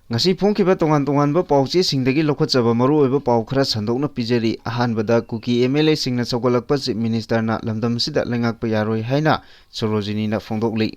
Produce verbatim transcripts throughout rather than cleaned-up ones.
ꯉꯁꯤ ꯐꯣꯡꯈꯤꯕ ꯇꯣꯉꯥꯟ ꯇꯣꯉꯥꯟꯕ ꯄꯥꯎꯆꯦꯁꯤꯡꯗꯒꯤ ꯂꯧꯈꯠꯆꯕ ꯃꯔꯨꯑꯣꯏꯕ ꯄꯥꯎ ꯈꯔ ꯁꯟꯗꯣꯛꯅ ꯄꯤꯖꯔꯤ꯫ ꯑꯍꯥꯟꯕꯗ, ꯀꯨꯀꯤ ꯑꯦꯝ ꯑꯦꯜ ꯑꯦꯁꯤꯡꯅ ꯁꯧꯒꯠꯂꯛꯄ ꯆꯤꯐ ꯃꯤꯅꯤꯁꯇꯔꯅ ꯂꯝꯗꯝ ꯑꯁꯤꯗ ꯂꯩꯉꯥꯛꯄ ꯌꯥꯔꯣꯏ ꯍꯥꯏꯅ ꯁꯣꯔꯣꯖꯤꯅꯤꯅ ꯐꯣꯡꯗꯣꯛꯂꯤ꯫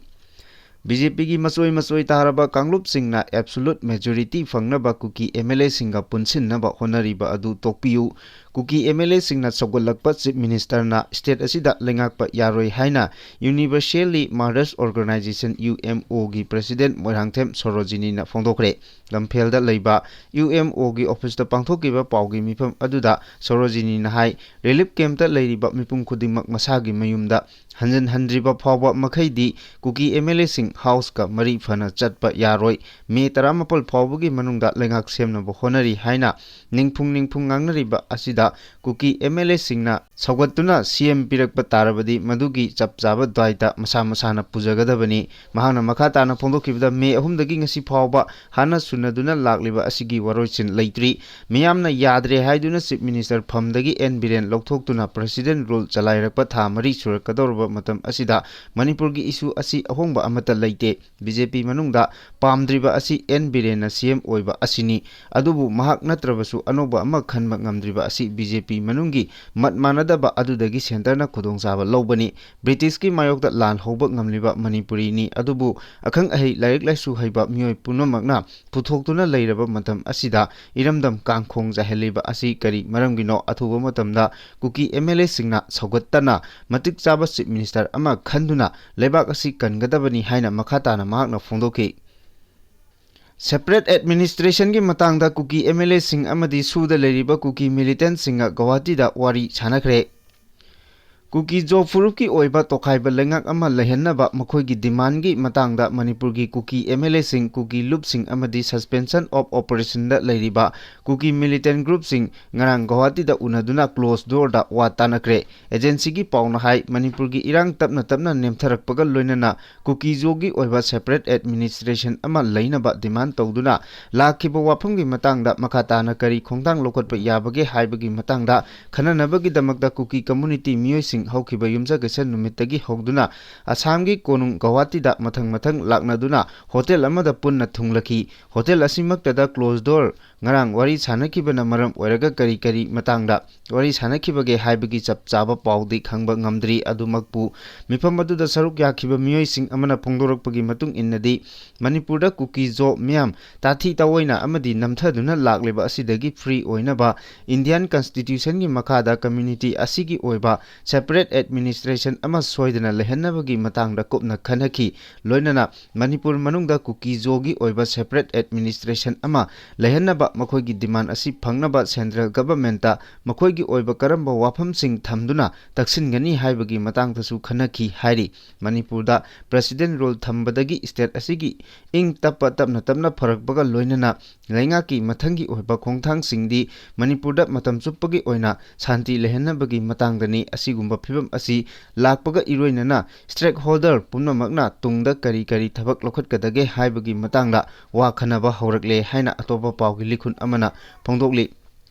ꯕꯤ ꯖꯦ ꯄꯤꯒꯤ ꯃꯆꯣꯏ ꯃꯆꯣꯏ ꯇꯥꯔꯕ ꯀꯥꯡꯂꯨꯞꯁꯤꯡꯅ ꯑꯦꯕꯁꯣꯂꯨꯠ ꯃꯦꯖꯣꯔꯤꯇꯤ ꯐꯪꯅꯕ ꯀꯨꯀꯤ ꯑꯦꯝ ꯑꯦꯜ ꯑꯦꯁꯤꯡꯒ ꯄꯨꯟꯁꯤꯟꯅꯕ ꯍꯣꯠꯅꯔꯤꯕ ꯑꯗꯨ ꯇꯣꯛꯄꯤꯌꯨ꯫ ꯀꯨꯀꯤ ꯑꯦꯝ ꯑꯦꯜ ꯑꯦꯁꯤꯡꯅ ꯁꯧꯒꯠꯂꯛꯄ ꯆꯤꯐ ꯃꯤꯅꯤꯁꯇꯔꯅ ꯁ꯭ꯇꯦꯠ ꯑꯁꯤꯗ ꯂꯩꯉꯥꯛꯄ ꯌꯥꯔꯣꯏ ꯍꯥꯏꯅ Universally Mothers Organization, U M ꯑꯣꯒꯤ ꯄ꯭ꯔꯦꯁꯤꯗꯦꯟꯠ ꯃꯣꯏꯔꯥꯡꯊꯦꯝ ꯁꯣꯔꯣꯖꯤꯅꯤꯅ ꯐꯣꯡꯗꯣꯛꯈ꯭ꯔꯦ꯫ ꯂꯝꯐꯦꯜꯗ ꯂꯩꯕ ꯌꯨ ꯑꯦꯝ ꯑꯣꯒꯤ ꯑꯣꯐꯤꯁꯇ ꯄꯥꯡꯊꯣꯛꯈꯤꯕ ꯄꯥꯎꯒꯤ ꯃꯤꯐꯝ ꯑꯗꯨꯗ ꯁꯣꯔꯣꯖꯤꯅꯤꯅ ꯍꯥꯏ, ꯔꯤꯂꯤꯐ ꯀꯦꯝꯞꯇ ꯂꯩꯔꯤꯕ ꯃꯤꯄꯨꯝ ꯈꯨꯗꯤꯡꯃꯛ ꯃꯁꯥꯒꯤ ꯃꯌꯨꯝꯗ ꯍꯟꯖꯤꯟꯍꯟꯗ꯭ꯔꯤꯕ ꯐꯥꯎꯕ ꯃꯈꯩꯗꯤ ꯀꯨꯀꯤ ꯑꯦꯝ ꯑꯦꯜ ꯑꯦꯁꯤꯡ ꯍꯥꯎꯁꯀ ꯃꯔꯤ ꯐꯅ ꯆꯠꯄ ꯌꯥꯔꯣꯏ꯫ ꯃꯦ ꯇꯔꯥꯃꯥꯄꯜ ꯐꯥꯎꯕꯒꯤ ꯃꯅꯨꯡꯗ ꯂꯩꯉꯥꯛ ꯁꯦꯝꯅꯕ ꯍꯣꯠꯅꯔꯤ ꯍꯥꯏꯅ ꯅꯤꯡꯐꯨꯡ ꯅꯤꯡꯐꯨꯡ ꯉꯥꯡꯅꯔꯤꯕ ꯑꯁꯤꯗ ꯀꯨꯀꯤ ꯑꯦꯝ ꯑꯦꯜ ꯑꯦꯁꯤꯡꯅ ꯁꯧꯒꯠꯇꯨꯅ ꯁꯤ ꯑꯦꯝ ꯄꯤꯔꯛꯄ ꯇꯥꯔꯕꯗꯤ ꯃꯗꯨꯒꯤ ꯆꯞ ꯆꯥꯕ ꯗꯥꯏꯇ ꯃꯁꯥ ꯃꯁꯥꯅ ꯄꯨꯖꯒꯗꯕꯅꯤ꯫ ꯃꯍꯥꯛꯅ ꯃꯈꯥ ꯇꯥꯅ ꯐꯣꯡꯗꯣꯛꯈꯤꯕꯗ, ꯃꯦ ꯑꯍꯨꯝꯗꯒꯤ ꯉꯁꯤ ꯐꯥꯎꯕ ꯍꯥꯟꯅ ꯁꯨꯅꯗꯨꯅ ꯂꯥꯛꯂꯤꯕ ꯑꯁꯤꯒꯤ ꯋꯥꯔꯣꯏꯁꯤꯟ ꯂꯩꯇ꯭ꯔꯤ꯫ ꯃꯤꯌꯥꯝꯅ ꯌꯥꯗ꯭ꯔꯦ ꯍꯥꯏꯗꯨꯅ ꯆꯤꯐ ꯃꯤꯅꯤꯁꯇꯔ ꯐꯝꯗꯒꯤ ꯑꯦꯟ ꯕꯤꯔꯦꯟ ꯂꯧꯊꯣꯛꯇꯨꯅ ꯄ꯭ꯔꯦꯁꯤꯗꯦꯟꯠ ꯔꯨꯜ ꯆꯂꯥꯏꯔꯛꯄ ꯊꯥ ꯃꯔꯤ ꯁꯨꯔꯛꯀꯗꯧꯔꯕ ꯃꯇꯝ ꯑꯁꯤꯗ ꯃꯅꯤꯄꯨꯔꯒꯤ ꯏꯁꯨ ꯑꯁꯤ ꯑꯍꯣꯡꯕ ꯑꯃꯠꯇ ꯂꯩꯇꯦ꯫ ꯕꯤ ꯖꯦ ꯄꯤ ꯃꯅꯨꯡꯗ ꯄꯥꯝꯗ꯭ꯔꯤꯕ ꯑꯁꯤ ꯑꯦꯟ ꯕꯤꯔꯦꯟꯅ ꯁꯤ ꯑꯦꯝ ꯑꯣꯏꯕ ꯑꯁꯤꯅꯤ꯫ ꯑꯗꯨꯕꯨ ꯃꯍꯥꯛ ꯅꯠꯇ꯭ꯔꯕꯁꯨ ꯑꯅꯧꯕ ꯑꯃ ꯈꯟꯕ ꯉꯝꯗ꯭ꯔꯤꯕ ꯑꯁꯤ ꯕꯤ ꯖꯦ ꯄꯤ ꯃꯅꯨꯡꯒꯤ ꯃꯠ ꯃꯥꯟꯅꯗꯕ ꯑꯗꯨꯗꯒꯤ ꯁꯦꯟꯇꯔꯅ ꯈꯨꯗꯣꯡꯆꯥꯕ ꯂꯧꯕꯅꯤ꯫ ꯕ꯭ꯔꯤꯇꯤꯁꯀꯤ ꯃꯥꯌꯣꯛꯇ ꯂꯥꯟ ꯍꯧꯕ ꯉꯝꯂꯤꯕ ꯃꯅꯤꯄꯨꯔꯤꯅꯤ꯫ ꯑꯗꯨꯕꯨ ꯑꯈꯪ ꯑꯍꯩ, ꯂꯥꯏꯔꯤꯛ ꯂꯥꯏꯁꯨ ꯍꯩꯕ ꯃꯤꯑꯣꯏ ꯄꯨꯝꯅꯃꯛꯅ ꯄꯨꯊꯣꯛꯇꯨꯅ ꯂꯩꯔꯕ ꯃꯇꯝ ꯑꯁꯤꯗ ꯏꯔꯝꯗꯝ ꯀꯥꯡꯈꯣꯡ ꯆꯥꯏꯍꯜꯂꯤꯕ ꯑꯁꯤ ꯀꯔꯤ ꯃꯔꯝꯒꯤꯅꯣ? ꯑꯊꯨꯕ ꯃꯇꯝꯗ ꯀꯨꯀꯤ ꯑꯦꯝ ꯑꯦꯜ ꯑꯦꯁꯤꯡꯅ ꯁꯧꯒꯠꯇꯅ ꯃꯇꯤꯛ ꯆꯥꯕ ꯆꯤꯐ ꯃꯤꯅꯤꯁꯇꯔ ꯑꯃ ꯈꯟꯗꯨꯅ ꯂꯩꯕꯥꯛ ꯑꯁꯤ ꯀꯟꯒꯗꯕꯅꯤ ꯍꯥꯏꯅ ꯃꯈꯥ ꯇꯥꯅ ꯃꯍꯥꯛꯅ ꯐꯣꯡꯗꯣꯛꯈꯤ꯫ ꯁꯦꯄꯔꯦꯠ ꯑꯦꯗꯃꯤꯅꯤꯁꯇ꯭ꯔꯦꯁꯟꯒꯤ ꯃꯇꯥꯡꯗ ꯀꯨꯀꯤ ꯑꯦꯝ ꯑꯦꯜ ꯑꯦꯁꯤꯡ ꯑꯃꯗꯤ ꯁꯨꯗ ꯂꯩꯔꯤꯕ ꯀꯨꯀꯤ ꯃꯤꯂꯤꯇꯦꯟꯠꯁꯤꯡꯒ ꯒꯧꯍꯥꯇꯤꯗ ꯋꯥꯔꯤ ꯁꯥꯟꯅꯈ꯭ꯔꯦ꯫ ꯀꯨꯀꯤ ꯖꯣ ꯐꯨꯔꯨꯞꯀꯤ ꯑꯣꯏꯕ ꯇꯣꯈꯥꯏꯕ ꯂꯩꯉꯥꯛ ꯑꯃ ꯂꯩꯍꯟꯅꯕ ꯃꯈꯣꯏꯒꯤ ꯗꯤꯃꯥꯟꯒꯤ ꯃꯇꯥꯡꯗ ꯃꯅꯤꯄꯨꯔꯒꯤ ꯀꯨꯀꯤ ꯑꯦꯝ ꯑꯦꯜ ꯑꯦꯁꯤꯡ, ꯀꯨꯀꯤ ꯂꯨꯞꯁꯤꯡ ꯑꯃꯗꯤ Suspension of Operationꯗ ꯂꯩꯔꯤꯕ ꯀꯨꯀꯤ ꯃꯤꯂꯤꯇꯦꯟꯠ ꯒ꯭ꯔꯨꯞꯁꯤꯡ ꯉꯔꯥꯡ ꯒꯧꯍꯥꯇꯤꯗ ꯎꯅꯗꯨꯅ ꯀ꯭ꯂꯣꯖ ꯗꯣꯔꯗ ꯋꯥ ꯇꯥꯅꯈ꯭ꯔꯦ꯫ ꯑꯦꯖꯦꯟꯁꯤꯒꯤ ꯄꯥꯎꯅ ꯍꯥꯏ, ꯃꯅꯤꯄꯨꯔꯒꯤ ꯏꯔꯥꯡ ꯇꯞꯅ ꯇꯞꯅ ꯅꯦꯝꯊꯔꯛꯄꯒ ꯂꯣꯏꯅꯅ ꯀꯨꯀꯤ ꯖꯣꯒꯤ ꯑꯣꯏꯕ ꯁꯦꯄꯔꯦꯠ ꯑꯦꯗꯃꯤꯅꯤꯁꯇ꯭ꯔꯦꯁꯟ ꯑꯃ ꯂꯩꯅꯕ ꯗꯤꯃꯥꯟ ꯇꯧꯗꯨꯅ ꯂꯥꯛꯈꯤꯕ ꯋꯥꯐꯝꯒꯤ ꯃꯇꯥꯡꯗ ꯃꯈꯥ ꯇꯥꯅ ꯀꯔꯤ ꯈꯣꯡꯊꯥꯡ ꯂꯧꯈꯠꯄ ꯌꯥꯕꯒꯦ ꯍꯥꯏꯕꯒꯤ ꯃꯇꯥꯡꯗ ꯈꯟꯅꯅꯕꯒꯤꯗꯃꯛꯇ ꯀꯨꯀꯤ ꯀꯝꯃꯨꯅꯤꯇꯤ ꯃꯤꯑꯣꯏꯁꯤꯡ ꯍꯧꯈꯤꯕ ꯌꯨꯝꯁꯀꯩꯁ ꯅꯨꯃꯤꯠꯇꯒꯤ ꯍꯧꯗꯨꯅ ꯑꯁꯥꯝꯒꯤ ꯀꯣꯅꯨꯡ ꯒꯧꯍꯥꯇꯤꯗ ꯃꯊꯪ ꯃꯊꯪ ꯂꯥꯛꯅꯗꯨꯅ ꯍꯣꯇꯦꯜ ꯑꯃꯗ ꯄꯨꯟꯅ ꯊꯨꯡꯂꯈꯤ꯫ ꯍꯣꯇꯦꯜ ꯑꯁꯤꯃꯛꯇꯗ closed door ꯉꯔꯥꯡ ꯋꯥꯔꯤ ꯁꯥꯅꯈꯤꯕꯅ ꯃꯔꯝ ꯑꯣꯏꯔꯒ ꯀꯔꯤ ꯀꯔꯤ ꯃꯇꯥꯡꯗ ꯋꯥꯔꯤ ꯁꯥꯅꯈꯤꯕꯒꯦ ꯍꯥꯏꯕꯒꯤ ꯆꯞ ꯆꯥꯕ ꯄꯥꯎꯗꯤ ꯈꯪꯕ ꯉꯝꯗ꯭ꯔꯤ꯫ ꯑꯗꯨꯃꯛꯄꯨ ꯃꯤꯐꯝ ꯑꯗꯨꯗ ꯁꯔꯨꯛ ꯌꯥꯈꯤꯕ ꯃꯤꯑꯣꯏꯁꯤꯡ ꯑꯃꯅ ꯐꯣꯡꯗꯣꯔꯛꯄꯒꯤ ꯃꯇꯨꯡ ꯏꯟꯅꯗꯤ, ꯃꯅꯤꯄꯨꯔꯗ ꯀꯨꯀꯤ ꯖꯣ ꯃꯤꯌꯥꯝ ꯇꯥꯊꯤ ꯇꯥꯑꯣꯏꯅ ꯑꯃꯗꯤ ꯅꯝꯊꯗꯨꯅ ꯂꯥꯛꯂꯤꯕ ꯑꯁꯤꯗꯒꯤ free ꯑꯣꯏꯅꯕ Indian Constitutionꯒꯤ ꯃꯈꯥꯗ community ꯑꯁꯤꯒꯤ ꯑꯣꯏꯕ separate administration ꯑꯃ ꯁꯣꯏꯗꯅ ꯂꯩꯍꯟꯅꯕꯒꯤ ꯃꯇꯥꯡꯗ ꯀꯨꯞꯅ ꯈꯟꯅꯈꯤ꯫ ꯂꯣꯏꯅꯅ ꯃꯅꯤꯄꯨꯔ ꯃꯅꯨꯡꯗ ꯀꯨꯀꯤ ꯖꯣꯒꯤ ꯑꯣꯏꯕ separate administration ꯑꯃ ꯂꯩꯍꯟꯅꯕ ꯃꯈꯣꯏꯒꯤ demand ꯑꯁꯤ ꯐꯪꯅꯕ central governmentꯇ ꯃꯈꯣꯏꯒꯤ ꯑꯣꯏꯕ ꯀꯔꯝꯕ ꯋꯥꯐꯝꯁꯤꯡ ꯊꯝꯗꯨꯅ ꯇꯛꯁꯤꯟꯒꯅꯤ ꯍꯥꯏꯕꯒꯤ ꯃꯇꯥꯡꯗꯁꯨ ꯈꯟꯅꯈꯤ ꯍꯥꯏꯔꯤ꯫ ꯃꯅꯤꯄꯨꯔꯗ president rule ꯊꯝꯕꯗꯒꯤ state ꯑꯁꯤꯒꯤ ꯏꯪ ꯇꯞꯄ ꯇꯞꯅ ꯇꯞꯅ ꯐꯔꯛꯄꯒ ꯂꯣꯏꯅꯅ ꯂꯩꯉꯥꯛꯀꯤ ꯃꯊꯪꯒꯤ ꯑꯣꯏꯕ ꯈꯣꯡꯊꯥꯡꯁꯤꯡꯗꯤ ꯃꯅꯤꯄꯨꯔꯗ ꯃꯇꯝ ꯆꯨꯞꯄꯒꯤ ꯑꯣꯏꯅ ꯁꯥꯟꯇꯤ ꯂꯩꯍꯟꯅꯕꯒꯤ ꯃꯇꯥꯡꯗꯅꯤ꯫ ꯑꯁꯤꯒꯨꯝꯕ ꯐꯤꯕꯝ ꯑꯁꯤ ꯂꯥꯛꯄꯒ ꯏꯔꯣꯏꯅꯅ stakeholder ꯄꯨꯝꯅꯃꯛꯅ ꯇꯨꯡꯗ ꯀꯔꯤ ꯀꯔꯤ ꯊꯕꯛ ꯂꯧꯈꯠꯀꯗꯒꯦ ꯍꯥꯏꯕꯒꯤ ꯃꯇꯥꯡꯗ ꯋꯥ ꯈꯟꯅꯕ ꯍꯧꯔꯛꯂꯦ ꯍꯥꯏꯅ ꯑꯇꯣꯞꯄ ꯄꯥꯎꯒꯤ ꯂꯤꯈꯨꯟ ꯑꯃꯅ ꯐꯣꯡꯗꯣꯛꯂꯤ꯫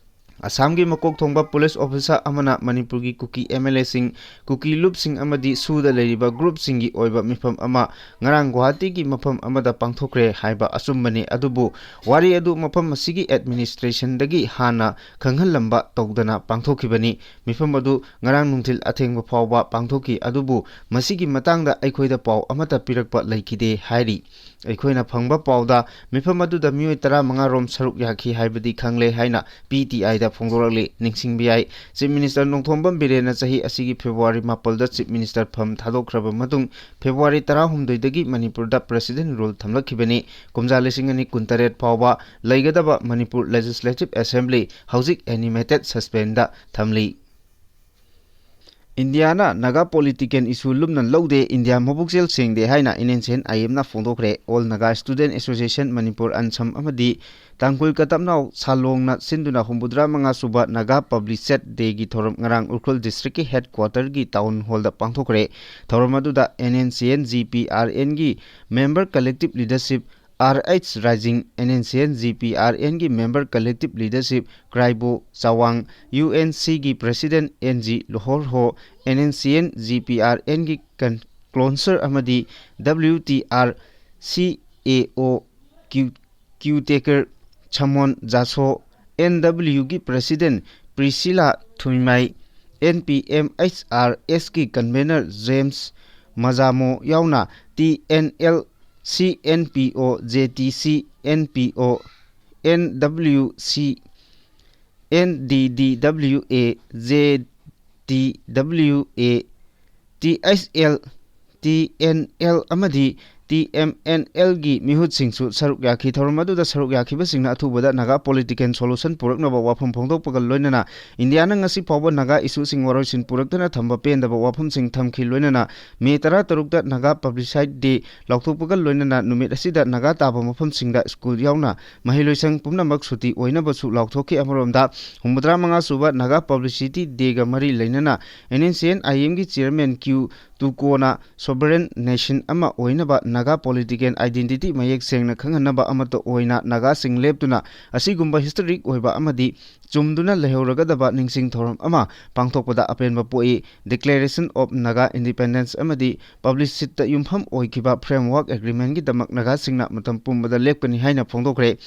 ꯑꯁꯥꯝꯒꯤ ꯃꯀꯣꯛ ꯊꯣꯡꯕ police officer ꯑꯃꯅ ꯃꯅꯤꯄꯨꯔꯒꯤ ꯀꯨꯀꯤ MLAꯁꯤꯡ, ꯀꯨꯀꯤ ꯂꯨꯞꯁꯤꯡ ꯑꯃꯗꯤ ꯁꯨꯗ ꯂꯩꯔꯤꯕ groupꯁꯤꯡꯒꯤ ꯑꯣꯏꯕ ꯃꯤꯐꯝ ꯑꯃ ꯉꯔꯥꯡ ꯒꯨꯋꯥꯍꯥꯇꯤꯒꯤ ꯃꯐꯝ ꯑꯃꯗ ꯄꯥꯡꯊꯣꯛꯈ꯭ꯔꯦ ꯍꯥꯏꯕ ꯑꯆꯨꯝꯕꯅꯤ꯫ ꯑꯗꯨꯕꯨ ꯋꯥꯔꯤ ꯑꯗꯨ ꯃꯐꯝ ꯑꯁꯤꯒꯤ administrationꯗꯒꯤ ꯍꯥꯟꯅ ꯈꯪꯍꯜꯂꯝꯕ ꯇꯧꯗꯅ ꯄꯥꯡꯊꯣꯛꯈꯤꯕꯅꯤ꯫ ꯃꯤꯐꯝ ꯑꯗꯨ ꯉꯔꯥꯡ ꯅꯨꯡꯊꯤꯜ ꯑꯊꯦꯡꯕ ꯐꯥꯎꯕ ꯄꯥꯡꯊꯣꯛꯈꯤ꯫ ꯑꯗꯨꯕꯨ ꯃꯁꯤꯒꯤ ꯃꯇꯥꯡꯗ ꯑꯩꯈꯣꯏꯗ ꯄꯥꯎ ꯑꯃꯠꯇ ꯄꯤꯔꯛꯄ ꯂꯩꯈꯤꯗꯦ ꯍꯥꯏꯔꯤ꯫ ꯑꯩꯈꯣꯏꯅ ꯐꯪꯕ ꯄꯥꯎꯗ ꯃꯤꯐꯝ ꯑꯗꯨꯗ ꯃꯤꯑꯣꯏ ꯇꯔꯥꯃꯉꯥ ꯔꯣꯝ ꯁꯔꯨꯛ ꯌꯥꯈꯤ ꯍꯥꯏꯕꯗꯤ ꯈꯪꯂꯦ ꯍꯥꯏꯅ PTIꯗ ꯐꯣꯡꯗꯣꯔꯛꯂꯤ꯫ ꯅꯤꯡꯁꯤꯡꯕ ꯌꯥꯏ, Chief Minister ꯅꯣꯡꯊꯣꯝꯕꯝ ꯕꯤꯔꯦꯟꯅ ꯆꯍꯤ ꯑꯁꯤꯒꯤ February ꯃꯥꯄꯜꯗ Chief Minister ꯐꯝ ꯊꯥꯗꯣꯛꯈ꯭ꯔꯕ ꯃꯇꯨꯡ February ꯇꯔꯥꯍꯨꯝꯗꯣꯏꯗꯒꯤ ꯃꯅꯤꯄꯨꯔꯗ president rule ꯊꯝꯂꯛꯈꯤꯕꯅꯤ꯫ ꯀꯨꯝꯖꯥ ꯂꯤꯁꯤꯡ ꯑꯅꯤ ꯀꯨꯟꯇꯔꯦꯠ ꯐꯥꯎꯕ ꯂꯩꯒꯗꯕ ꯃꯅꯤꯄꯨꯔ Legislative Assembly ꯍꯧꯖꯤꯛ animated suspenseꯗ ꯊꯝꯂꯤ꯫ ꯏꯟꯗꯤꯌꯥꯅ ꯅꯥꯒꯥ political issue ꯂꯨꯝꯅ ꯂꯧꯗꯦ, ꯏꯟꯗꯤꯌꯥ ꯃꯕꯨꯛꯆꯦꯜ ꯁꯦꯡꯗꯦ ꯍꯥꯏꯅ NSCN-IMꯅ ꯐꯣꯡꯗꯣꯛꯈ꯭ꯔꯦ꯫ All Naga Student Association Manipur, ꯑꯟꯁꯝ ꯑꯃꯗꯤ ꯇꯥꯡꯈꯨꯜ ꯀꯇꯞꯅꯥꯎ ꯁꯥꯂꯣꯡꯅ ꯁꯤꯟꯗꯨꯅ ꯍꯨꯝꯐꯨꯇꯔꯥ ꯃꯉꯥ ꯁꯨꯕ Naga Publicity Dayꯒꯤ ꯊꯧꯔꯝ ꯉꯔꯥꯡ ꯎꯈ꯭ꯔꯨꯜ districtꯀꯤ headquarterꯒꯤ town hallꯗ ꯄꯥꯡꯊꯣꯛꯈ꯭ꯔꯦ꯫ ꯊꯧꯔꯝ ꯑꯗꯨꯗ NSCN-GPRNꯒꯤ member, collective leadership, R H Rising, N N C N G P R N ꯒꯤ member collective leadership ꯀ꯭ꯔꯥꯏꯕꯣ ꯆꯋꯥꯡ, U N C ꯒꯤ president N G ꯂꯣꯍꯣꯔꯍꯣ, N N C N G P R N ꯒꯤ con-, councillor ꯑꯃꯗꯤ W T R C A O Q, Q Taker ꯁꯃꯣꯟ ꯖꯥꯁꯣ, N W ꯒꯤ president Priscilla ꯊꯨꯏꯃꯥꯏ, N P M H R S ꯀꯤ convener James ꯃꯖꯥꯃꯣ ꯌꯥꯎꯅ T N L C N P O, J T C N P O, N W C, N D D W A, J T W A, T H L, T N L ꯑꯃꯗꯤ T M N L ꯒꯤ ꯃꯤꯍꯨꯠꯁꯤꯡꯁꯨ ꯁꯔꯨꯛ ꯌꯥꯈꯤ꯫ ꯊꯧꯔꯝ ꯑꯗꯨꯗ ꯁꯔꯨꯛ ꯌꯥꯈꯤꯕꯁꯤꯡꯅ ꯑꯊꯨꯕꯗ Naga political solution ꯄꯨꯔꯛꯅꯕ ꯋꯥꯐꯝ ꯐꯣꯡꯗꯣꯛꯄꯒ ꯂꯣꯏꯅꯅ ꯏꯟꯗꯤꯌꯥꯅ ꯉꯁꯤ ꯐꯥꯎꯕ ꯅꯥꯒꯥ issueꯁꯤꯡ ꯋꯥꯔꯣꯏꯁꯤꯟ ꯄꯨꯔꯛꯇꯅ ꯊꯝꯕ ꯄꯦꯟꯗꯕ ꯋꯥꯐꯝꯁꯤꯡ ꯊꯝꯈꯤ꯫ ꯂꯣꯏꯅꯅ ꯃꯦ ꯇꯔꯥꯇꯔꯨꯛꯇ ꯅꯥꯒꯥ Publicity Day ꯂꯥꯎꯊꯣꯛꯄꯒ ꯂꯣꯏꯅꯅ ꯅꯨꯃꯤꯠ ꯑꯁꯤꯗ ꯅꯥꯒꯥ ꯇꯥꯕ ꯃꯐꯝꯁꯤꯡꯗ school ꯌꯥꯎꯅ ꯃꯍꯩꯂꯣꯏꯁꯪ ꯄꯨꯝꯅꯃꯛ ꯁꯨꯇꯤ ꯑꯣꯏꯅꯕꯁꯨ ꯂꯥꯎꯊꯣꯛꯈꯤ꯫ ꯑꯃꯔꯣꯝꯗ ꯍꯨꯝꯐꯨꯇꯔꯥ ꯃꯉꯥ ꯁꯨꯕ ꯅꯥꯒꯥ Publicity Dayꯒ ꯃꯔꯤ ꯂꯩꯅꯅ N N C N I M ꯒꯤ chairman Q ꯇꯨꯀꯣꯅ sovereign nation ꯑꯃ ꯑꯣꯏꯅꯕ ꯅꯥꯒꯥ political identity ꯃꯌꯦꯛ ꯁꯦꯡꯅ ꯈꯪꯍꯟꯅꯕ ꯑꯃꯠꯇ ꯑꯣꯏꯅ ꯅꯥꯒꯥꯁꯤꯡ ꯂꯦꯞꯇꯨꯅ ꯑꯁꯤꯒꯨꯝꯕ historic ꯑꯣꯏꯕ ꯑꯃꯗꯤ ꯆꯨꯝꯗꯨꯅ ꯂꯩꯍꯧꯔꯒꯗꯕ ꯅꯤꯡꯁꯤꯡ ꯊꯧꯔꯝ ꯑꯃ ꯄꯥꯡꯊꯣꯛꯄꯗ ꯑꯄꯦꯟꯕ ꯄꯣꯛꯏ꯫ Declaration of Naga Independence ꯑꯃꯗꯤ Publicityꯗ ꯌꯨꯝꯐꯝ ꯑꯣꯏꯈꯤꯕ Framework Agreementꯒꯤꯗꯃꯛ ꯅꯥꯒꯥꯁꯤꯡꯅ ꯃꯇꯝ ꯄꯨꯝꯕꯗ ꯂꯦꯞꯀꯅꯤ ꯍꯥꯏꯅ ꯐꯣꯡꯗꯣꯛꯈ꯭ꯔꯦ꯫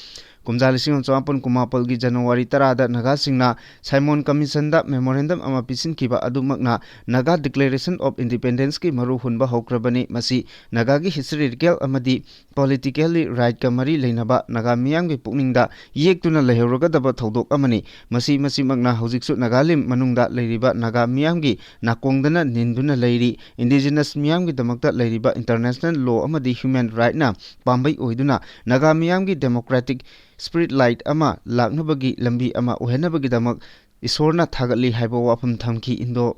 ꯀꯨꯝꯖꯥ ꯂꯤꯁꯤꯡ ꯑꯃ ꯆꯃꯥꯄꯟ ꯀꯨꯟꯃꯥꯄꯜꯒꯤ January ꯇꯔꯥꯗ ꯅꯥꯒꯥꯁꯤꯡꯅ Simon Commissionꯗ memorandum ꯑꯃ ꯄꯤꯁꯤꯟꯈꯤꯕ ꯑꯗꯨꯃꯛꯅ Naga Declaration of Independenceꯀꯤ ꯃꯔꯨ ꯍꯨꯟꯕ ꯍꯧꯈ꯭ꯔꯕꯅꯤ꯫ ꯃꯁꯤ ꯅꯥꯒꯥꯒꯤ historical ꯑꯃꯗꯤ politically rightꯀ ꯃꯔꯤ ꯂꯩꯅꯕ ꯅꯥꯒꯥ ꯃꯤꯌꯥꯝꯒꯤ ꯄꯨꯛꯅꯤꯡꯗ ꯌꯦꯛꯇꯨꯅ ꯂꯩꯍꯧꯔꯒꯗꯕ ꯊꯧꯗꯣꯛ ꯑꯃꯅꯤ꯫ ꯃꯁꯤ, ꯃꯁꯤꯃꯛꯅ ꯍꯧꯖꯤꯛꯁꯨ ꯅꯥꯒꯥꯂꯦꯟ ꯃꯅꯨꯡꯗ ꯂꯩꯔꯤꯕ ꯅꯥꯒꯥ ꯃꯤꯌꯥꯝꯒꯤ ꯅꯥꯀꯣꯡꯗꯅ ꯅꯤꯟꯗꯨꯅ ꯂꯩꯔꯤ꯫ Indigenous ꯃꯤꯌꯥꯝꯒꯤꯗꯃꯛꯇ ꯂꯩꯔꯤꯕ international law ꯑꯃꯗꯤ human rightꯅ ꯄꯥꯝꯕꯩ ꯑꯣꯏꯗꯨꯅ ꯅꯥꯒꯥ ꯃꯤꯌꯥꯝꯒꯤ democratic spirit light ꯑꯃ ꯂꯥꯛꯅꯕꯒꯤ ꯂꯝꯕꯤ ꯑꯃ ꯑꯣꯏꯍꯟꯅꯕꯒꯤꯗꯃꯛ ꯏꯁꯣꯔꯅ ꯊꯥꯒꯠꯂꯤ ꯍꯥꯏꯕ ꯋꯥꯐꯝ ꯊꯝꯈꯤ꯫ Indo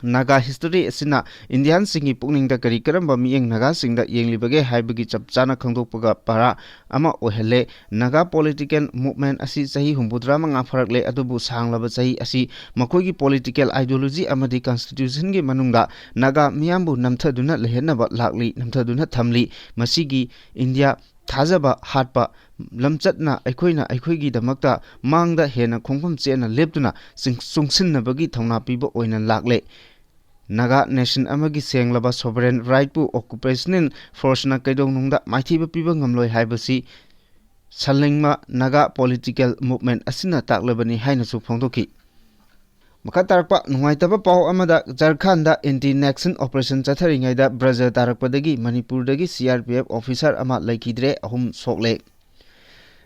Naga history ꯑꯁꯤꯅ ꯏꯟꯗꯤꯌꯥꯟꯁꯤꯡꯒꯤ ꯄꯨꯛꯅꯤꯡꯗ ꯀꯔꯤ ꯀꯔꯝꯕ ꯃꯤꯠꯌꯦꯡ ꯅꯥꯒꯥꯁꯤꯡꯗ ꯌꯦꯡꯂꯤꯕꯒꯦ ꯍꯥꯏꯕꯒꯤ ꯆꯞ ꯆꯥꯅ ꯈꯪꯗꯣꯛꯄꯒ ꯄꯔꯥ ꯑꯃ ꯑꯣꯏꯍꯜꯂꯦ꯫ ꯅꯥꯒꯥ political movement ꯑꯁꯤ ꯆꯍꯤ ꯍꯨꯝꯐꯨꯇꯔꯥ ꯃꯉꯥ ꯐꯥꯔꯛꯂꯦ, ꯑꯗꯨꯕꯨ ꯁꯥꯡꯂꯕ ꯆꯍꯤ ꯑꯁꯤ ꯃꯈꯣꯏꯒꯤ political ideology ꯑꯃꯗꯤ constitutionꯒꯤ ꯃꯅꯨꯡꯗ ꯅꯥꯒꯥ ꯃꯤꯌꯥꯝꯕꯨ ꯅꯝꯊꯗꯨꯅ ꯂꯩꯍꯟꯅꯕ ꯂꯥꯛꯂꯤ, ꯅꯝꯊꯗꯨꯅ ꯊꯝꯂꯤ꯫ ꯃꯁꯤꯒꯤ ꯏꯟꯗꯤꯌꯥ ꯊꯥꯖꯕ ꯍꯥꯠꯄ ꯂꯝꯆꯠꯅ ꯑꯩꯈꯣꯏꯅ ꯑꯩꯈꯣꯏꯒꯤꯗꯃꯛꯇ ꯃꯥꯡꯗ ꯍꯦꯟꯅ ꯈꯣꯡꯐꯝ ꯆꯦꯠꯅ ꯂꯦꯞꯇꯨꯅ ꯆꯤꯡ-, ꯆꯨꯡꯁꯤꯟꯅꯕꯒꯤ ꯊꯧꯅꯥ ꯄꯤꯕ ꯑꯣꯏꯅ ꯂꯥꯛꯂꯦ꯫ ꯅꯥꯒꯥ ꯅꯦꯁꯟ ꯑꯃꯒꯤ ꯁꯦꯡꯂꯕ sovereign rightꯄꯨ occupational forceꯅ ꯀꯩꯗꯧꯅꯨꯡꯗ ꯃꯥꯏꯊꯤꯕ ꯄꯤꯕ ꯉꯝꯂꯣꯏ ꯍꯥꯏꯕꯁꯤ ꯁꯂꯦꯡꯃ ꯅꯥꯒꯥ political movement ꯑꯁꯤꯅ ꯇꯥꯛꯂꯕꯅꯤ ꯍꯥꯏꯅꯁꯨ ꯐꯣꯡꯗꯣꯛꯈꯤ꯫ ꯃꯈꯥ ꯇꯥꯔꯛꯄ ꯅꯨꯡꯉꯥꯏꯇꯕ ꯄꯥꯎ ꯑꯃꯗ, ꯖꯔꯈꯟꯗ anti narcotic operation ꯆꯠꯊꯔꯤꯉꯩꯗ ꯕ꯭ꯔꯖ ꯇꯥꯔꯛꯄꯗꯒꯤ ꯃꯅꯤꯄꯨꯔꯗꯒꯤ C R P F officer ꯑꯃ ꯂꯩꯈꯤꯗ꯭ꯔꯦ, ꯑꯍꯨꯝ ꯁꯣꯛꯂꯦ꯫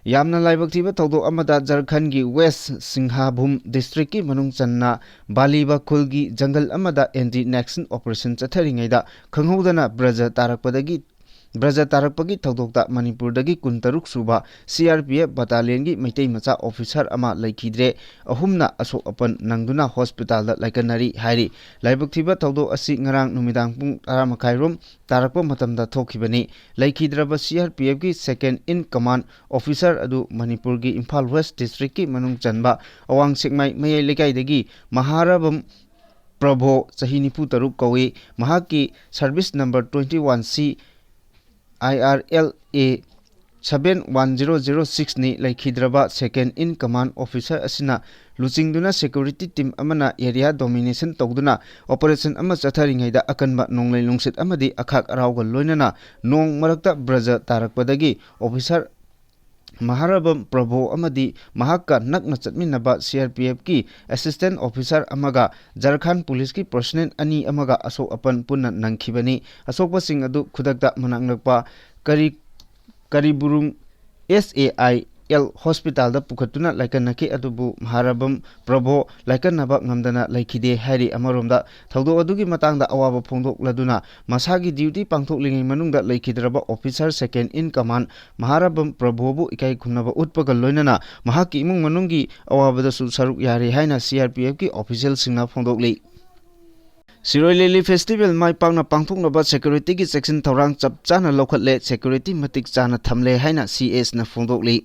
ꯌꯥꯝꯅ ꯂꯥꯏꯕꯛ ꯊꯤꯕ ꯊꯧꯗꯣꯛ ꯑꯃꯗ, ꯖꯔꯈꯟꯒꯤ West ꯁꯤꯡꯍꯥꯚꯨꯝ districtꯀꯤ ꯃꯅꯨꯡ ꯆꯟꯅ ꯕꯥꯂꯤꯕ ꯈꯨꯜꯒꯤ ꯖꯪꯒꯜ ꯑꯃꯗ anti narcotic operation ꯆꯠꯊꯔꯤꯉꯩꯗ ꯈꯪꯍꯧꯗꯅ ꯕ꯭ꯔꯖ ꯇꯥꯔꯛꯄꯗꯒꯤ, ꯕ꯭ꯔꯖ ꯇꯥꯔꯛꯄꯒꯤ ꯊꯧꯗꯣꯛꯇ ꯃꯅꯤꯄꯨꯔꯗꯒꯤ ꯀꯨꯟꯇꯔꯨꯛ ꯁꯨꯕ C R P F battalionꯒꯤ Meitei ꯃꯆꯥ officer ꯑꯃ ꯂꯩꯈꯤꯗ꯭ꯔꯦ, ꯑꯍꯨꯝꯅ ꯑꯁꯣꯛ ꯑꯄꯟ ꯅꯪꯗꯨꯅ hospitalꯗ ꯂꯥꯏꯀꯠꯅꯔꯤ ꯍꯥꯏꯔꯤ꯫ ꯂꯥꯏꯕꯛ ꯊꯤꯕ ꯊꯧꯗꯣꯛ ꯑꯁꯤ ꯉꯔꯥꯡ ꯅꯨꯃꯤꯗꯥꯡ ꯄꯨꯡ ꯇꯔꯥ ꯃꯈꯥꯏꯔꯣꯝ ꯇꯥꯔꯛꯄ ꯃꯇꯝꯗ ꯊꯣꯛꯈꯤꯕꯅꯤ꯫ ꯂꯩꯈꯤꯗ꯭ꯔꯕ C R P Fꯀꯤ second in command officer ꯑꯗꯨ ꯃꯅꯤꯄꯨꯔꯒꯤ ꯏꯝꯐꯥꯜ West districtꯀꯤ ꯃꯅꯨꯡ ꯆꯟꯕ ꯑꯋꯥꯡ ꯁꯦꯛꯃꯥꯏ ꯃꯌꯥꯏ ꯂꯩꯀꯥꯏꯗꯒꯤ ꯃꯍꯥꯔꯥꯕꯝ ꯄ꯭ꯔꯚꯣ, ꯆꯍꯤ ꯅꯤꯐꯨ ꯇꯔꯨꯛ ꯀꯧꯏ꯫ ꯃꯍꯥꯛꯀꯤ service number twenty one C I R L A seven one zero zero sixꯅꯤ꯫ ꯂꯩꯈꯤꯗ꯭ꯔꯕ second in command officer ꯑꯁꯤꯅ ꯂꯨꯆꯤꯡꯗꯨꯅ security team ꯑꯃꯅ area domination ꯇꯧꯗꯨꯅ operation ꯑꯃ ꯆꯠꯊꯔꯤꯉꯩꯗ ꯑꯀꯟꯕ ꯅꯣꯡꯂꯩ ꯅꯨꯡꯁꯤꯠ ꯑꯃꯗꯤ ꯑꯈꯥꯛ ꯑꯔꯥꯎꯒ ꯂꯣꯏꯅꯅ ꯅꯣꯡ ꯃꯔꯛꯇ ꯕ꯭ꯔꯖ ꯇꯥꯔꯛꯄꯗꯒꯤ officer ꯃꯍꯥꯔꯥꯕꯝ ꯄ꯭ꯔꯚꯣ ꯑꯃꯗꯤ ꯃꯍꯥꯛꯀ ꯅꯛꯅ ꯆꯠꯃꯤꯟꯅꯕ C R P Fꯀꯤ assistant officer ꯑꯃꯒ ꯖꯔꯈꯟ policeꯀꯤ personnel ꯑꯅꯤ ꯑꯃꯒ ꯑꯁꯣꯛ ꯑꯄꯟ ꯄꯨꯟꯅ ꯅꯪꯈꯤꯕꯅꯤ꯫ ꯑꯁꯣꯛꯄꯁꯤꯡ ꯑꯗꯨ ꯈꯨꯗꯛꯇ ꯃꯅꯥꯛ ꯅꯛꯄ ꯀꯔꯤ-, ꯀꯔꯤꯕꯨꯔꯨꯡ S A I L hospitalꯗ ꯄꯨꯈꯠꯇꯨꯅ ꯂꯥꯏꯀꯠꯅꯈꯤ, ꯑꯗꯨꯕꯨ ꯃꯍꯥꯔꯥꯕꯝ ꯄ꯭ꯔꯚꯣ ꯂꯥꯏꯀꯠꯅꯕ ꯉꯝꯗꯅ ꯂꯩꯈꯤꯗꯦ ꯍꯥꯏꯔꯤ꯫ ꯑꯃꯔꯣꯝꯗ, ꯊꯧꯗꯣꯛ ꯑꯗꯨꯒꯤ ꯃꯇꯥꯡꯗ ꯑꯋꯥꯕ ꯐꯣꯡꯗꯣꯛꯂꯗꯨꯅ ꯃꯁꯥꯒꯤ duty ꯄꯥꯡꯊꯣꯛꯂꯤꯉꯩ ꯃꯅꯨꯡꯗ ꯂꯩꯈꯤꯗ꯭ꯔꯕ officer second in command ꯃꯍꯥꯔꯥꯕꯝ ꯄ꯭ꯔꯚꯣꯕꯨ ꯏꯀꯥꯏ ꯈꯨꯝꯅꯕ ꯎꯠꯄꯒ ꯂꯣꯏꯅꯅ ꯃꯍꯥꯛꯀꯤ ꯏꯃꯨꯡ ꯃꯅꯨꯡꯒꯤ ꯑꯋꯥꯕꯗꯁꯨ ꯁꯔꯨꯛ ꯌꯥꯔꯤ ꯍꯥꯏꯅ C R P Fꯀꯤ officialꯁꯤꯡꯅ ꯐꯣꯡꯗꯣꯛꯂꯤ꯫ ꯁꯤꯔꯣꯏ ꯂꯤꯂꯤ festival ꯃꯥꯏ ꯄꯥꯛꯅ ꯄꯥꯡꯊꯣꯛꯅꯕ securityꯒꯤ ꯆꯦꯛꯁꯤꯟ ꯊꯧꯔꯥꯡ ꯆꯞ ꯆꯥꯅ ꯂꯧꯈꯠꯂꯦ, security ꯃꯇꯤꯛ ꯆꯥꯅ ꯊꯝꯂꯦ ꯍꯥꯏꯅ C Sꯅ ꯐꯣꯡꯗꯣꯛꯂꯤ꯫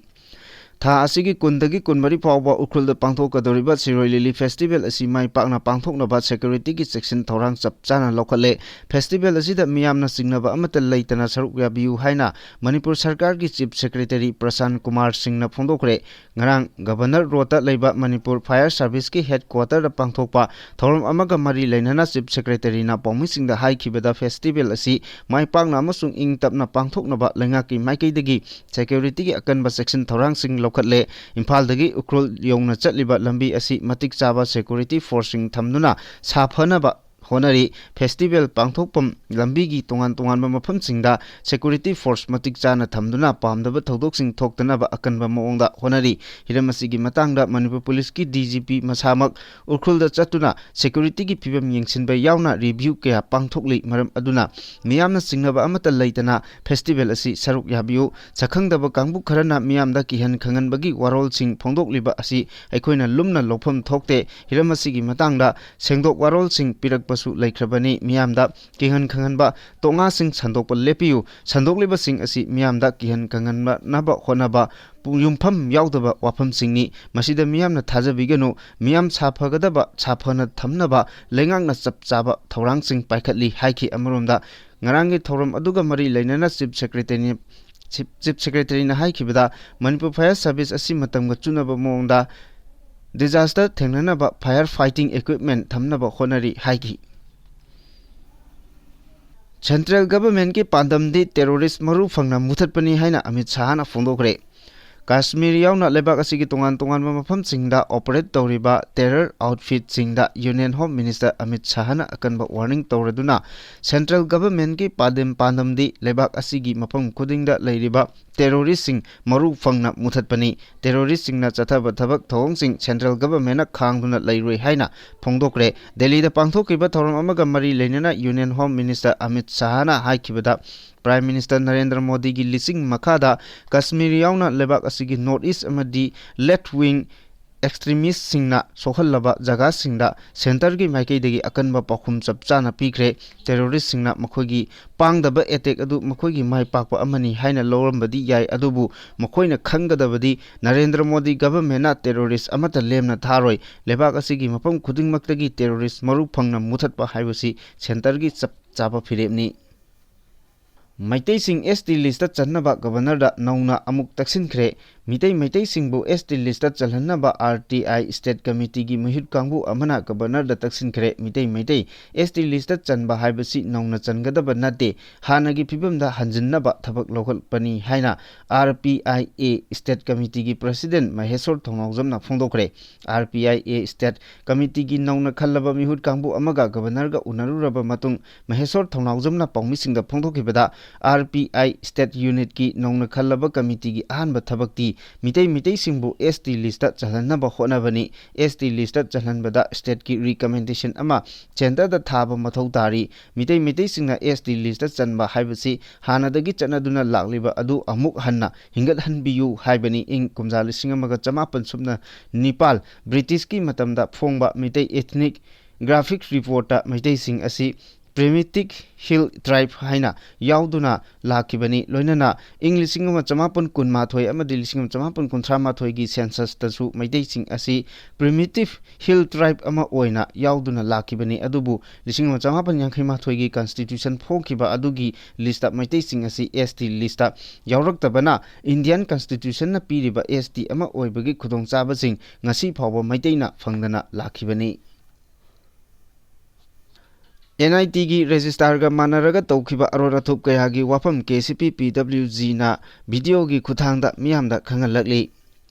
ꯊꯥ ꯑꯁꯤꯒꯤ ꯀꯨꯟꯗꯒꯤ ꯀꯨꯟꯃꯔꯤ ꯐꯥꯎꯕ ꯎꯈ꯭ꯔꯨꯜꯗ ꯄꯥꯡꯊꯣꯛꯀꯗꯧꯔꯤꯕ ꯁꯤꯔꯣꯏ ꯂꯤꯂꯤ ꯐꯦꯁꯇꯤꯚꯦꯜ ꯑꯁꯤ ꯃꯥꯏ ꯄꯥꯛꯅ ꯄꯥꯡꯊꯣꯛꯅꯕ ꯁꯦꯀ꯭ꯌꯨꯔꯤꯇꯤꯒꯤ ꯆꯦꯛꯁꯤꯟ ꯊꯧꯔꯥꯡ ꯆꯞ ꯆꯥꯅ ꯂꯧꯈꯠꯂꯦ꯫ ꯐꯦꯁꯇꯤꯚꯦꯜ ꯑꯁꯤꯗ ꯃꯤꯌꯥꯝꯅ ꯆꯤꯡꯅꯕ ꯑꯃꯠꯇ ꯂꯩꯇꯅ ꯁꯔꯨꯛ ꯌꯥꯕꯤꯌꯨ ꯍꯥꯏꯅ ꯃꯅꯤꯄꯨꯔ ꯁꯔꯀꯥꯔꯒꯤ ꯆꯤꯐ ꯁꯦꯀ꯭ꯔꯦꯇꯔꯤ ꯄ꯭ꯔꯁꯥꯟ ꯀꯨꯃꯥꯔ ꯁꯤꯡꯅ ꯐꯣꯡꯗꯣꯛꯈ꯭ꯔꯦ꯫ ꯉꯔꯥꯡ ꯒꯕꯔꯅꯔ ꯔꯣꯗꯇ ꯂꯩꯕ ꯃꯅꯤꯄꯨꯔ ꯐꯥꯌꯔ ꯁꯥꯔꯚꯤꯁꯀꯤ ꯍꯦꯗꯀ꯭ꯋꯥꯇꯔꯗ ꯄꯥꯡꯊꯣꯛꯄ ꯊꯧꯔꯝ ꯑꯃꯒ ꯃꯔꯤ ꯂꯩꯅꯅ ꯆꯤꯐ ꯁꯦꯀ꯭ꯔꯦꯇꯔꯤꯅ ꯄꯥꯎꯃꯤꯁꯤꯡꯗ ꯍꯥꯏꯈꯤꯕꯗ, ꯐꯦꯁꯇꯤꯚꯦꯜ ꯑꯁꯤ ꯃꯥꯏ ꯄꯥꯛꯅ ꯑꯃꯁꯨꯡ ꯏꯪ ꯇꯞꯅ ꯄꯥꯡꯊꯣꯛꯅꯕ ꯂꯩꯉꯥꯛꯀꯤ ꯃꯥꯏꯀꯩꯗꯒꯤ ꯁꯦꯀ꯭ꯌꯨꯔꯤꯇꯤꯒꯤ ꯑꯀꯟꯕ ꯆꯦꯛꯁꯤꯟ ꯊꯧꯔꯥꯡꯁꯤꯡ ꯂꯧꯈꯠꯂꯦ꯫ ꯏꯝꯐꯥꯜꯗꯒꯤ ꯎꯈ꯭ꯔꯨꯜ ꯌꯧꯅ ꯆꯠꯂꯤꯕ ꯂꯝꯕꯤ ꯑꯁꯤ ꯃꯇꯤꯛ ꯆꯥꯕ ꯁꯦꯀ꯭ꯌꯨꯔꯤꯇꯤ ꯐꯣꯔꯁꯁꯤꯡ ꯊꯝꯗꯨꯅ ꯁꯥꯐꯅꯕ ꯍꯣꯠꯅꯔꯤ꯫ ꯐꯦꯁꯇꯤꯚꯦꯜ ꯄꯥꯡꯊꯣꯛꯐꯝ ꯂꯝꯕꯤꯒꯤ ꯇꯣꯉꯥꯟ ꯇꯣꯉꯥꯟꯕ ꯃꯐꯝꯁꯤꯡꯗ ꯁꯦꯀ꯭ꯌꯨꯔꯤꯇꯤ ꯐꯣꯔꯁ ꯃꯇꯤꯛ ꯆꯥꯅ ꯊꯝꯗꯨꯅ ꯄꯥꯝꯗꯕ ꯊꯧꯗꯣꯛꯁꯤꯡ ꯊꯣꯛꯇꯅꯕ ꯑꯀꯟꯕ ꯃꯑꯣꯡꯗ ꯍꯣꯠꯅꯔꯤ꯫ ꯍꯤꯔꯝ ꯑꯁꯤꯒꯤ ꯃꯇꯥꯡꯗ ꯃꯅꯤꯄꯨꯔ ꯄꯨꯂꯤꯁꯀꯤ ꯗꯤ ꯖꯤ ꯄꯤ ꯃꯁꯥꯃꯛ ꯎꯈ꯭ꯔꯨꯜꯗ ꯆꯠꯇꯨꯅ ꯁꯦꯀ꯭ꯌꯨꯔꯤꯇꯤꯒꯤ ꯐꯤꯕꯝ ꯌꯦꯡꯁꯤꯟꯕ ꯌꯥꯎꯅ ꯔꯤꯚ꯭ꯌꯨ ꯀꯌꯥ ꯄꯥꯡꯊꯣꯛꯂꯤ꯫ ꯃꯔꯝ ꯑꯗꯨꯅ ꯃꯤꯌꯥꯝꯅ ꯆꯤꯡꯅꯕ ꯑꯃꯠꯇ ꯂꯩꯇꯅ ꯐꯦꯁꯇꯤꯚꯦꯜ ꯑꯁꯤ ꯁꯔꯨꯛ ꯌꯥꯕꯤꯌꯨ꯫ ꯁꯛꯈꯪꯗꯕ ꯀꯥꯡꯕꯨ ꯈꯔꯅ ꯃꯤꯌꯥꯝꯗ ꯀꯤꯍꯟ ꯈꯪꯍꯟꯕꯒꯤ ꯋꯥꯔꯣꯜꯁꯤꯡ ꯐꯣꯡꯗꯣꯛꯂꯤꯕ ꯑꯁꯤ ꯑꯩꯈꯣꯏꯅ ꯂꯨꯝꯅ ꯂꯧꯐꯝ ꯊꯣꯛꯇꯦ꯫ ꯍꯤꯔꯝ ꯑꯁꯤꯒꯤ ꯃꯇꯥꯡꯗ ꯁꯦꯡꯗꯣꯛ ꯋꯥꯔꯣꯜꯁꯤꯡ ꯄꯤꯔꯛꯄꯁꯨ ꯂꯩꯈ꯭ꯔꯕꯅꯤ꯫ ꯃꯤꯌꯥꯝꯗ ꯀꯤꯍꯟ ꯈꯪꯍꯟꯕ ꯇꯣꯉꯥꯁꯤꯡ ꯁꯟꯗꯣꯛꯄ ꯂꯦꯞꯄꯤꯌꯨ꯫ ꯁꯟꯗꯣꯛꯂꯤꯕꯁꯤꯡ ꯑꯁꯤ ꯃꯤꯌꯥꯝꯗ ꯀꯤꯍꯟ ꯈꯪꯍꯟꯅꯕ ꯍꯣꯠꯅꯕ ꯄꯨ-, ꯌꯨꯝꯐꯝ ꯌꯥꯎꯗꯕ ꯋꯥꯐꯝꯁꯤꯡꯅꯤ꯫ ꯃꯁꯤꯗ ꯃꯤꯌꯥꯝꯅ ꯊꯥꯖꯕꯤꯒꯅꯨ꯫ ꯃꯤꯌꯥꯝ ꯁꯥꯐꯒꯗꯕ, ꯁꯥꯐꯅ ꯊꯝꯅꯕ ꯂꯩꯉꯥꯛꯅ ꯆꯞ ꯆꯥꯕ ꯊꯧꯔꯥꯡꯁꯤꯡ ꯄꯥꯏꯈꯠꯂꯤ ꯍꯥꯏꯈꯤ꯫ ꯑꯃꯔꯣꯝꯗ ꯉꯔꯥꯡꯒꯤ ꯊꯧꯔꯝ ꯑꯗꯨꯒ ꯃꯔꯤ ꯂꯩꯅꯅ ꯆꯤꯐ ꯁꯦꯀ꯭ꯔꯦꯇꯔꯤ, ꯆꯤꯐ, ꯆꯤꯐ ꯁꯦꯀ꯭ꯔꯦꯇꯔꯤꯅ ꯍꯥꯏꯈꯤꯕꯗ, ꯃꯅꯤꯄꯨꯔ ꯐꯥꯌꯔ ꯁꯥꯔꯚꯤꯁ ꯑꯁꯤ ꯃꯇꯝꯒ ꯆꯨꯅꯕ ꯃꯑꯣꯡꯗ ꯗꯤꯖꯥꯁꯇꯔ ꯊꯦꯡꯅꯅꯕ ꯐꯥꯌꯔ ꯐꯥꯏꯇꯤꯡ ꯏꯀ꯭ꯋꯤꯞꯃꯦꯟ ꯊꯝꯅꯕ ꯍꯣꯠꯅꯔꯤ ꯍꯥꯏꯈꯤ꯫ ꯁꯦꯟꯇ꯭ꯔꯦꯜ ꯒꯚꯔꯟꯃꯦꯟꯠꯀꯤ ꯄꯥꯟꯗꯝꯗꯤ ꯇꯦꯔꯣꯔꯤꯁ ꯃꯔꯨ ꯐꯪꯅ ꯃꯨꯊꯠꯄꯅꯤ ꯍꯥꯏꯅ ꯑꯃꯤꯠ ꯁꯥꯍꯅ ꯐꯣꯡꯗꯣꯛꯈ꯭ꯔꯦ꯫ ꯀꯥꯁꯃꯤꯔ ꯌꯥꯎꯅ ꯂꯩꯕꯥꯛ ꯑꯁꯤꯒꯤ ꯇꯣꯉꯥꯟ ꯇꯣꯉꯥꯟꯕ ꯃꯐꯝꯁꯤꯡꯗ ꯑꯣꯄꯔꯦꯠ ꯇꯧꯔꯤꯕ terror ꯑꯥꯎꯠꯐꯤꯠꯁꯤꯡꯗ union home minister Amit ꯁꯥꯍꯅ ꯑꯀꯟꯕ ꯋꯥꯔꯅꯤꯡ ꯇꯧꯔꯗꯨꯅ, ꯁꯦꯟꯇ꯭ꯔꯦꯜ ꯒꯚꯔꯟꯃꯦꯟꯠꯀꯤ ꯄꯥꯟꯗꯝ, ꯄꯥꯟꯗꯝꯗꯤ ꯂꯩꯕꯥꯛ ꯑꯁꯤꯒꯤ ꯃꯐꯝ ꯈꯨꯗꯤꯡꯗ ꯂꯩꯔꯤꯕ ꯇꯦꯔꯣꯔꯤꯁꯁꯤꯡ ꯃꯔꯨ ꯐꯪꯅ ꯃꯨꯊꯠꯄꯅꯤ꯫ ꯇꯦꯔꯣꯔꯤꯁꯁꯤꯡꯅ ꯆꯠꯊꯕ ꯊꯕꯛ ꯊꯧꯑꯣꯡꯁꯤꯡ ꯁꯦꯟꯇ꯭ꯔꯦꯜ ꯒꯚꯔꯟꯃꯦꯟꯠꯅ ꯈꯥꯡꯗꯨꯅ ꯂꯩꯔꯣꯏ ꯍꯥꯏꯅ ꯐꯣꯡꯗꯣꯛꯈ꯭ꯔꯦ꯫ ꯗꯦꯜꯂꯤꯗ ꯄꯥꯡꯊꯣꯛꯈꯤꯕ ꯊꯧꯔꯝ ꯑꯃꯒ ꯃꯔꯤ ꯂꯩꯅꯅ ꯌꯨꯅꯤꯌꯟ ꯍꯣꯝ ꯃꯤꯅꯤꯁꯇꯔ ꯑꯃꯤꯠ ꯁꯥꯍꯅ ꯍꯥꯏꯈꯤꯕꯗ, ꯄ꯭ꯔꯥꯏꯝ ꯃꯤꯅꯤꯁꯇꯔ ꯅꯔꯦꯟꯗ꯭ꯔ ꯃꯣꯗꯤꯒꯤ ꯂꯤꯁꯤꯡ ꯃꯈꯥꯗ ꯀꯥꯁꯃꯤꯔ ꯌꯥꯎꯅ ꯂꯩꯕꯥꯛ ꯑꯁꯤꯒꯤ ꯅꯣꯔꯠ ꯏꯁ ꯑꯃꯗꯤ ꯂꯦꯐꯠ ꯋꯤꯡ ꯑꯦꯛꯁꯇ꯭ꯔꯤꯃꯤꯁꯁꯤꯡꯅ ꯁꯣꯛꯍꯜꯂꯕ ꯖꯒꯥꯁꯤꯡꯗ ꯁꯦꯟꯇꯔꯒꯤ ꯃꯥꯏꯀꯩꯗꯒꯤ ꯑꯀꯟꯕ ꯄꯥꯎꯈꯨꯝ ꯆꯞ ꯆꯥꯅ ꯄꯤꯈ꯭ꯔꯦ꯫ ꯇꯦꯔꯣꯔꯤꯁꯁꯤꯡꯅ ꯃꯈꯣꯏꯒꯤ ꯄꯥꯡꯗꯕ ꯑꯦꯇꯦꯛ ꯑꯗꯨ ꯃꯈꯣꯏꯒꯤ ꯃꯥꯏ ꯄꯥꯛꯄ ꯑꯃꯅꯤ ꯍꯥꯏꯅ ꯂꯧꯔꯝꯕꯗꯤ ꯌꯥꯏ, ꯑꯗꯨꯕꯨ ꯃꯈꯣꯏꯅ ꯈꯪꯒꯗꯕꯗꯤ ꯅꯔꯦꯟꯗ꯭ꯔ ꯃꯣꯗꯤ ꯒꯚꯔꯟꯃꯦꯟꯠꯅ ꯇꯦꯔꯣꯔꯤꯁ ꯑꯃꯠꯇ ꯂꯦꯝꯅ ꯊꯥꯔꯣꯏ꯫ ꯂꯩꯕꯥꯛ ꯑꯁꯤꯒꯤ ꯃꯐꯝ ꯈꯨꯗꯤꯡꯃꯛꯇꯒꯤ ꯇꯦꯔꯣꯔꯤꯁ ꯃꯔꯨ ꯐꯪꯅ ꯃꯨꯊꯠꯄ ꯍꯥꯏꯕꯁꯤ ꯁꯦꯟꯇꯔꯒꯤ ꯆꯞ ꯆꯥꯕ ꯐꯤꯔꯦꯞꯅꯤ꯫ ꯃꯩꯇꯩꯁꯤꯡ ꯑꯦꯁ ꯇꯤ ꯂꯤꯁꯇ ꯆꯟꯅꯕ ꯒꯕꯔꯅꯔꯗ ꯅꯧꯅ ꯑꯃꯨꯛ ꯇꯛꯁꯤꯟꯈ꯭ꯔꯦ꯫ ꯃꯤꯇꯩ ꯃꯩꯇꯩꯁꯤꯡꯕꯨ ꯑꯦꯁ ꯇꯤ ꯂꯤꯁꯇ ꯆꯜꯍꯟꯅꯕ ꯑꯥꯔ ꯇꯤ ꯑꯥꯏ ꯁ꯭ꯇꯦꯠ ꯀꯃꯤꯇꯤꯒꯤ ꯃꯤꯍꯨꯠ ꯀꯥꯡꯕꯨ ꯑꯃꯅ ꯒꯕꯔꯅꯔꯗ ꯇꯛꯁꯤꯟꯈ꯭ꯔꯦ꯫ ꯃꯤꯇꯩ ꯃꯩꯇꯩ ꯑꯦꯁ ꯇꯤ ꯂꯤꯁꯇ ꯆꯟꯕ ꯍꯥꯏꯕꯁꯤ ꯅꯧꯅ ꯆꯟꯒꯗꯕ ꯅꯠꯇꯦ, ꯍꯥꯟꯅꯒꯤ ꯐꯤꯕꯝꯗ ꯍꯟꯖꯤꯟꯅꯕ ꯊꯕꯛ ꯂꯧꯈꯠꯄꯅꯤ ꯍꯥꯏꯅ R P I A state ꯀꯃꯤꯇꯤꯒꯤ ꯄ꯭ꯔꯁꯤꯗꯦꯟꯠ ꯃꯍꯦꯁꯣꯔ ꯊꯧꯅꯥꯎꯖꯝꯅ ꯐꯣꯡꯗꯣꯛꯈ꯭ꯔꯦ꯫ R P I A state ꯀꯃꯤꯇꯤꯒꯤ ꯅꯧꯅ ꯈꯜꯂꯕ ꯃꯤꯍꯨꯠ ꯀꯥꯡꯕꯨ ꯑꯃꯒ ꯒꯕꯔꯅꯔꯒ ꯎꯅꯔꯨꯔꯕ ꯃꯇꯨꯡ, ꯃꯍꯦꯁꯣꯔ ꯊꯧꯅꯥꯎꯖꯝꯅ ꯄꯥꯎꯃꯤꯁꯤꯡꯗ ꯐꯣꯡꯗꯣꯛꯈꯤꯕꯗ, ꯑꯥꯔ ꯄꯤ ꯑꯥꯏ ꯁ꯭ꯇꯦꯠ ꯌꯨꯅꯤꯠꯀꯤ ꯅꯧꯅ ꯈꯜꯂꯕ ꯀꯃꯤꯇꯤꯒꯤ ꯑꯍꯥꯟꯕ ꯊꯕꯛꯇꯤ ꯃꯤꯇꯩ ꯃꯩꯇꯩꯁꯤꯡꯕꯨ ꯑꯦꯁ ꯇꯤ ꯂꯤꯁꯇ ꯆꯜꯍꯟꯅꯕ ꯍꯣꯠꯅꯕꯅꯤ꯫ ꯑꯦꯁ ꯇꯤ ꯂꯤꯁꯇ ꯆꯜꯍꯟꯕꯗ ꯁ꯭ꯇꯦꯠꯀꯤ ꯔꯤꯀꯃꯦꯟꯗꯦꯁꯟ ꯑꯃ ꯁꯦꯟꯇꯔꯗ ꯊꯥꯕ ꯃꯊꯧ ꯇꯥꯔꯤ꯫ ꯃꯤꯇꯩ ꯃꯩꯇꯩꯁꯤꯡꯅ ꯑꯦꯁ ꯇꯤ ꯂꯤꯁꯇ ꯆꯟꯕ ꯍꯥꯏꯕꯁꯤ ꯍꯥꯟꯅꯗꯒꯤ ꯆꯠꯅꯗꯨꯅ ꯂꯥꯛꯂꯤꯕ ꯑꯗꯨ ꯑꯃꯨꯛ ꯍꯟꯅ ꯍꯤꯡꯒꯠꯍꯟꯕꯤꯌꯨ ꯍꯥꯏꯕꯅꯤ꯫ ꯏꯪ ꯀꯨꯝꯖꯥ ꯂꯤꯁꯤꯡ ꯑꯃꯒ ꯆꯃꯥꯄꯟ ꯁꯨꯞꯅ ꯅꯤꯄꯥꯜ ꯕ꯭ꯔꯤꯇꯤꯁꯀꯤ ꯃꯇꯝꯗ ꯐꯣꯡꯕ ꯃꯤꯇꯩ ꯏꯊꯅꯤꯛ ꯒ꯭ꯔꯥꯐꯤꯛ ꯔꯤꯄꯣꯔꯠꯇ ꯃꯩꯇꯩꯁꯤꯡ ꯑꯁꯤ ꯄ꯭ꯔꯤꯃꯤꯇꯤꯚ ꯍꯤꯜ ꯇ꯭ꯔꯥꯏꯕ ꯍꯥꯏꯅ ꯌꯥꯎꯗꯨꯅ ꯂꯥꯛꯈꯤꯕꯅꯤ꯫ ꯂꯣꯏꯅꯅ ꯏꯪ ꯂꯤꯁꯤꯡ ꯑꯃ ꯆꯃꯥꯄꯟ ꯀꯨꯟꯃꯥꯊꯣꯏ ꯑꯃꯗꯤ ꯂꯤꯁꯤꯡ ꯑꯃ ꯆꯃꯥꯄꯟ ꯀꯨꯟꯊ꯭ꯔꯥ ꯃꯥꯊꯣꯏꯒꯤ ꯁꯦꯟꯁꯁꯇꯁꯨ ꯃꯩꯇꯩꯁꯤꯡ ꯑꯁꯤ ꯄ꯭ꯔꯤꯃꯤꯇꯤꯚ ꯍꯤꯜ ꯇ꯭ꯔꯥꯏꯕ ꯑꯃ ꯑꯣꯏꯅ ꯌꯥꯎꯗꯨꯅ ꯂꯥꯛꯈꯤꯕꯅꯤ꯫ ꯑꯗꯨꯕꯨ ꯂꯤꯁꯤꯡ ꯑꯃ ꯆꯃꯥꯄꯟ ꯌꯥꯡꯈꯩ ꯃꯥꯊꯣꯏꯒꯤ ꯀꯟꯁꯇꯤꯇ꯭ꯌꯨꯁꯟ ꯐꯣꯡꯈꯤꯕ ꯑꯗꯨꯒꯤ ꯂꯤꯁꯇ ꯃꯩꯇꯩꯁꯤꯡ ꯑꯁꯤ ꯑꯦꯁ ꯇꯤ ꯂꯤꯁꯇ ꯌꯥꯎꯔꯛꯇꯕꯅ ꯏꯟꯗꯤꯌꯟ ꯀꯟꯁꯇꯤꯇ꯭ꯌꯨꯁꯟꯅ ꯄꯤꯔꯤꯕ ꯑꯦꯁ ꯇꯤ ꯑꯃ ꯑꯣꯏꯕꯒꯤ ꯈꯨꯗꯣꯡꯆꯥꯕꯁꯤꯡ ꯉꯁꯤ ꯐꯥꯎꯕ ꯃꯩꯇꯩꯅ ꯐꯪꯗꯅ ꯂꯥꯛꯈꯤꯕꯅꯤ꯫ ꯑꯦꯟ ꯑꯥꯏ ꯇꯤꯒꯤ ꯔꯦꯖꯤꯁꯇ꯭ꯔꯥꯔꯒ ꯃꯥꯟꯅꯔꯒ ꯇꯧꯈꯤꯕ ꯑꯔꯣꯟ ꯑꯊꯨꯞ ꯀꯌꯥꯒꯤ ꯋꯥꯐꯝ ꯀꯦ ꯁꯤ ꯄꯤ ꯄꯤ ꯗꯕ꯭ꯂꯤꯎ ꯖꯤꯅ ꯚꯤꯗꯤꯑꯣꯒꯤ ꯈꯨꯠꯊꯥꯡꯗ ꯃꯤꯌꯥꯝꯗ ꯈꯪꯍꯜꯂꯛꯂꯤ꯫